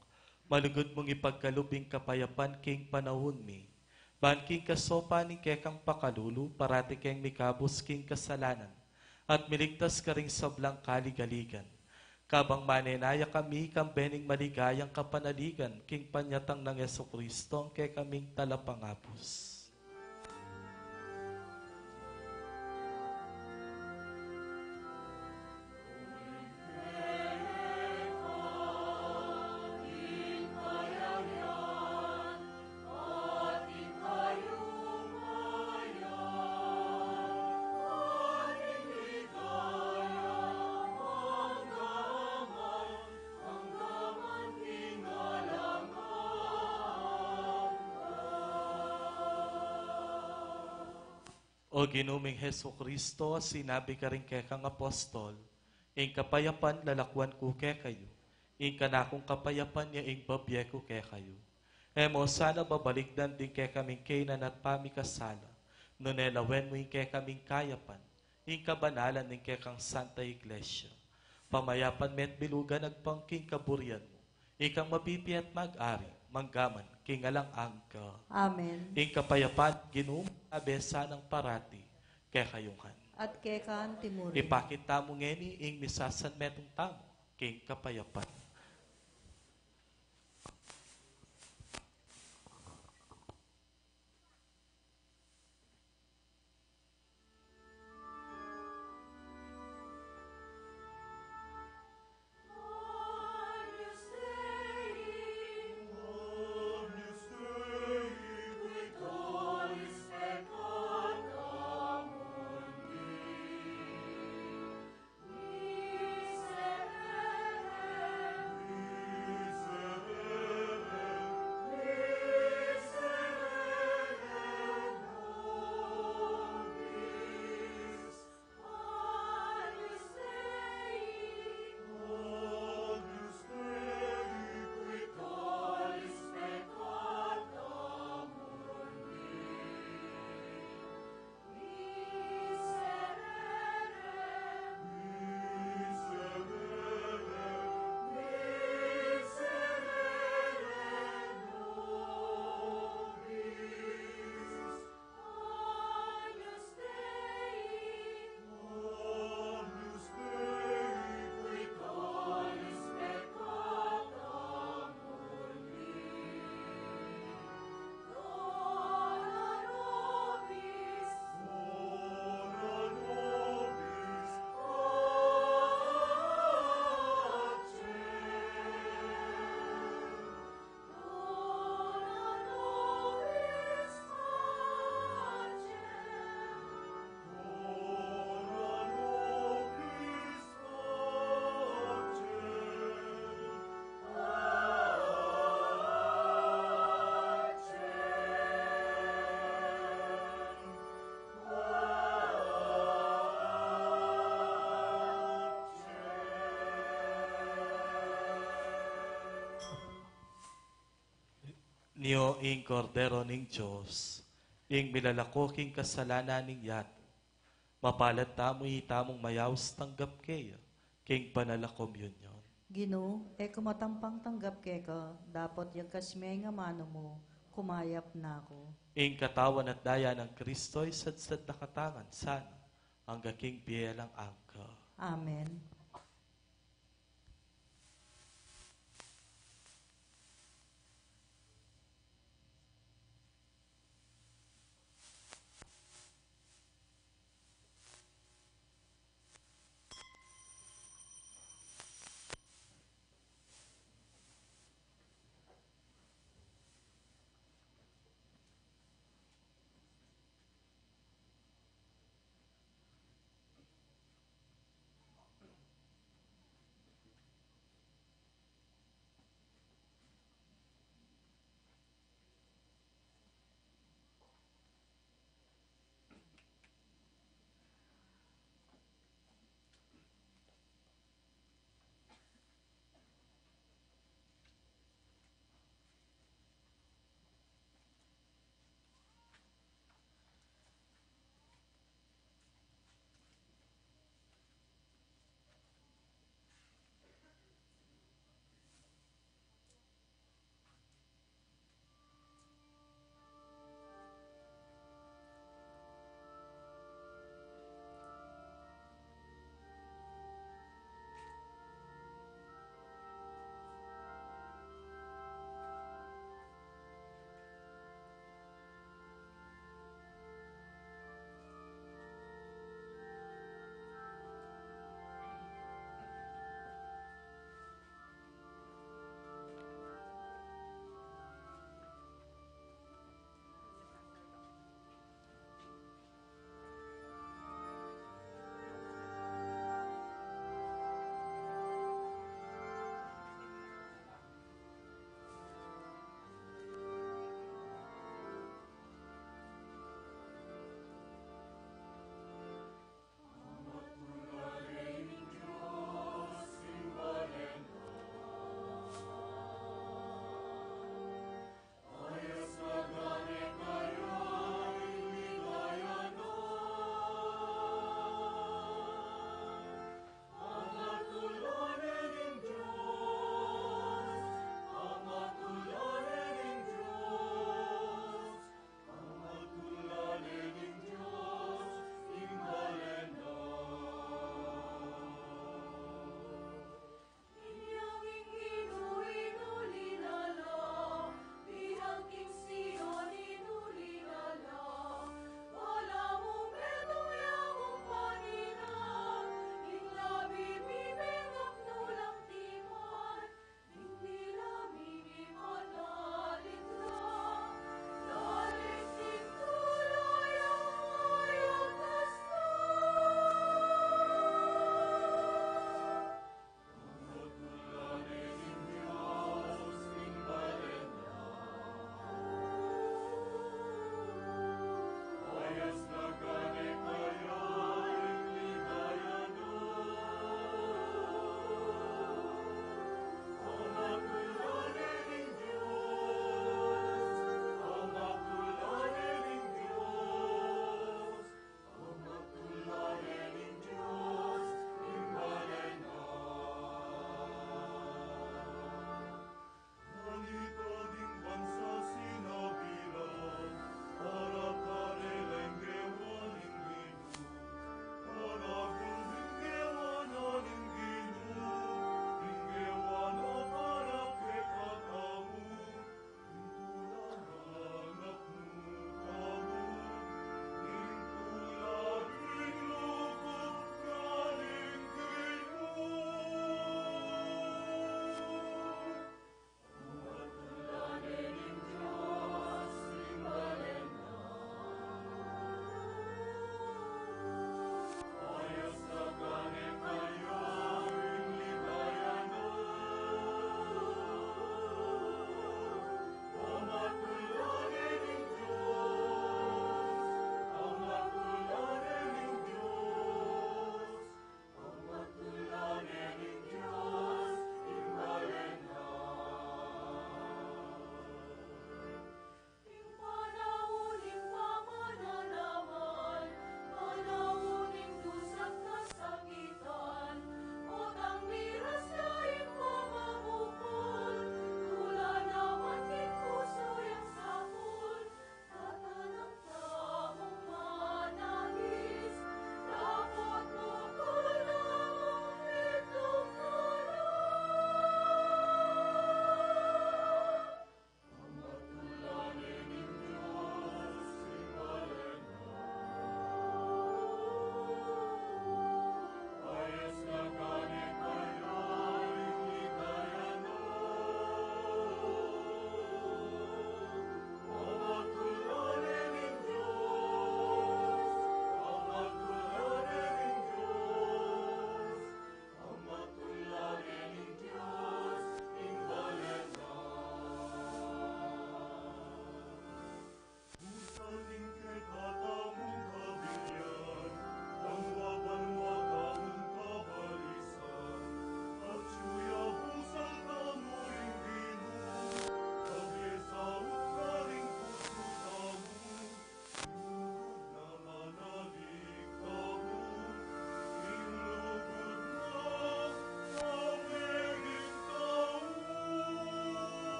Malugud mung ipagkalub ing kapayapan king panaun mi. Ban king kasaupan ning kekang pakalulu, parati keng mikabus king kasalanan, at miligtas karing sablang kaligaligan. Kabang manenaya kami kambe ning maligayang kapanaligan king panyatang nang Jesucristo, a kekaming Talapangabus. O Ginu ming Jesucristo, a sinabi karing kekang apostol, ing kapayapan lalakuan ku kekayu, ing kanakung kapayapan ya ing bibie ku kekayu. E mu sana babalikdan ding kekaming kainan at pamikasala, nune lawen mu ing kekaming kayapan, ing kabanalan ning kekang Santa Iglesia. Pamayapan me at bilugan agpang king kaburian mu, ikang mabibie at mag-ari, mangga man king alang angga. Amen. Ing kapayapan Ginu, abe sanang parati kekayu ngan. At keka anti mu rin. Ipakit tamu ngeni ing misasanmetung tamu king kapayapan. Nyo ing Kordero ning Dios, ing milalako king kasalanan ning yatu. Mapalad tamu itamung mayaus tanggap keya king banal a komunyon. Ginu, e ku matampang tanggap keka, dapot yagkas me ing amanu mu, kumayap na ku. Ing katawan at daya nang Kristo isadsad na katamu ngan sana, angga king bie alang angga. Amen.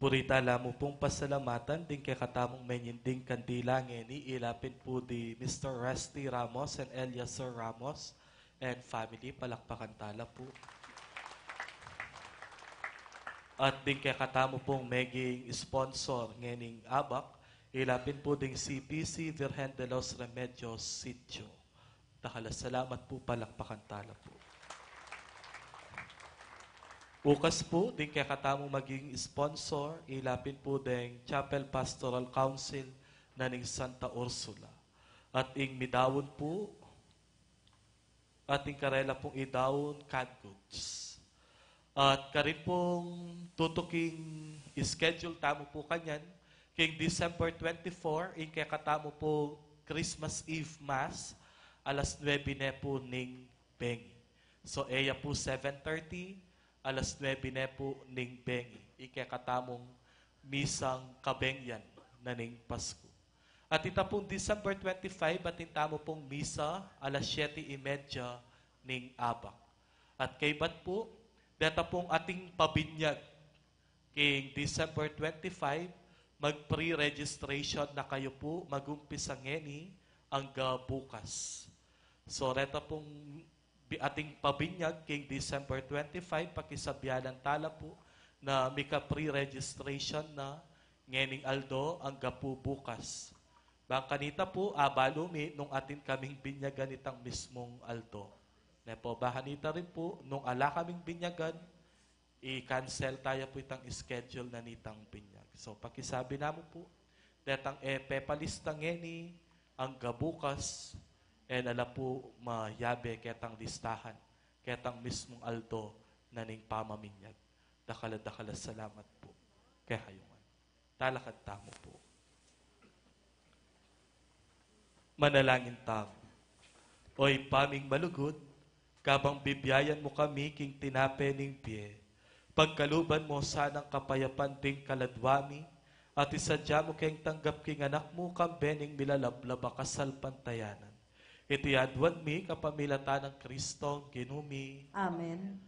Puri tala mu pung pasalamatan ding kekatamung menyinding kandila ngeni, ila pin pu di Mister Rusty Ramos and Eleazar Ramos and family, palakpakan tala pu. At ding kekatamu pung meging sponsor ngening abak, ila pin pu ding C P C Virgen de los Remedios Sitio. Dakal a salamat pu, palakpakan tala pu. Ukas pu, ding kekatamung maging sponsor, ila pin pu ding Chapel Pastoral Council na ning Santa Ursula. At ing midaun pu, at ing karela pung idaun canned goods. At karin pung tutuking schedule tamu pu kanyan, king December twenty-four, ing kekatamu pu Christmas Eve Mass, alas nuebe ne pu ning bengi. So, e ya pu seven thirty, alas nuebe ne pu ning bengi, ing kekatamung misang kabengyan na ning Pasku. At ita pung December twenty-five, atin tamu pung misa alas siyete y media ning abak. At kaybat pu, deta pung ating pabinyag king December twenty-five, mag-pre-registration na kayu pu, magumpisa ngeni angga bukas. So, reta pung bi-, ating pabinyag king December twenty-five, pakisabyalan tala pu na mika-pre-registration na ngening aldo angga pu bukas. Bang kanita pu, abalu mi nung atin kaming binyagan itang mismung aldo. Ne pu, bang kanita rin pu, nung ala kaming binyagan, i-cancel taya pu itang schedule na nitang binyag. So, pakisabi namu pu, detang e pepalista ngeni angga bukas, e na la pu mayabe ketang listahan, ketang mismung aldo na ning pamaminyag. Dakal a dakal a salamat pu kekayu ngan. Talakad tamu pu. Manalangin tamu. O Ibpa ming malugud, kabang bibiayan mu kami king tinape ning bie, pagkaluban mu sanang kapayapan ding kaladwa mi, at isadya mu keng tanggap king Anak mu kambe ning milalablab a kasalpantayanan. Iti aduan mi kapamilatan nang Kristong Ginu mi. Amen.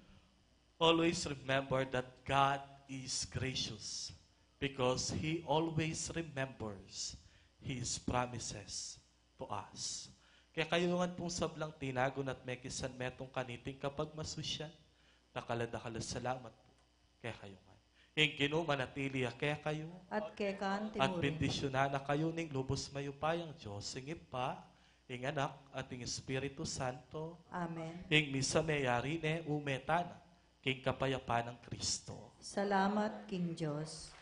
Always remember that God is gracious because He always remembers His promises to us. Kekayu ngan pung sablang tinagun at mekisan metung kaniting kapagmasusyan, dakal a dakal a salamat pu kekayu ngan. Ing Ginu manatili ya kekayu. At keka naman. At mu rin. Bendisyunan na kayu ning lubus mayupayang Dios, ing Ibpa, ing Anak, at ing Espiritu Santo. Amen. Ing misa meyari ne, ume tana king kapayapan nang Kristo. Salamat king Dios.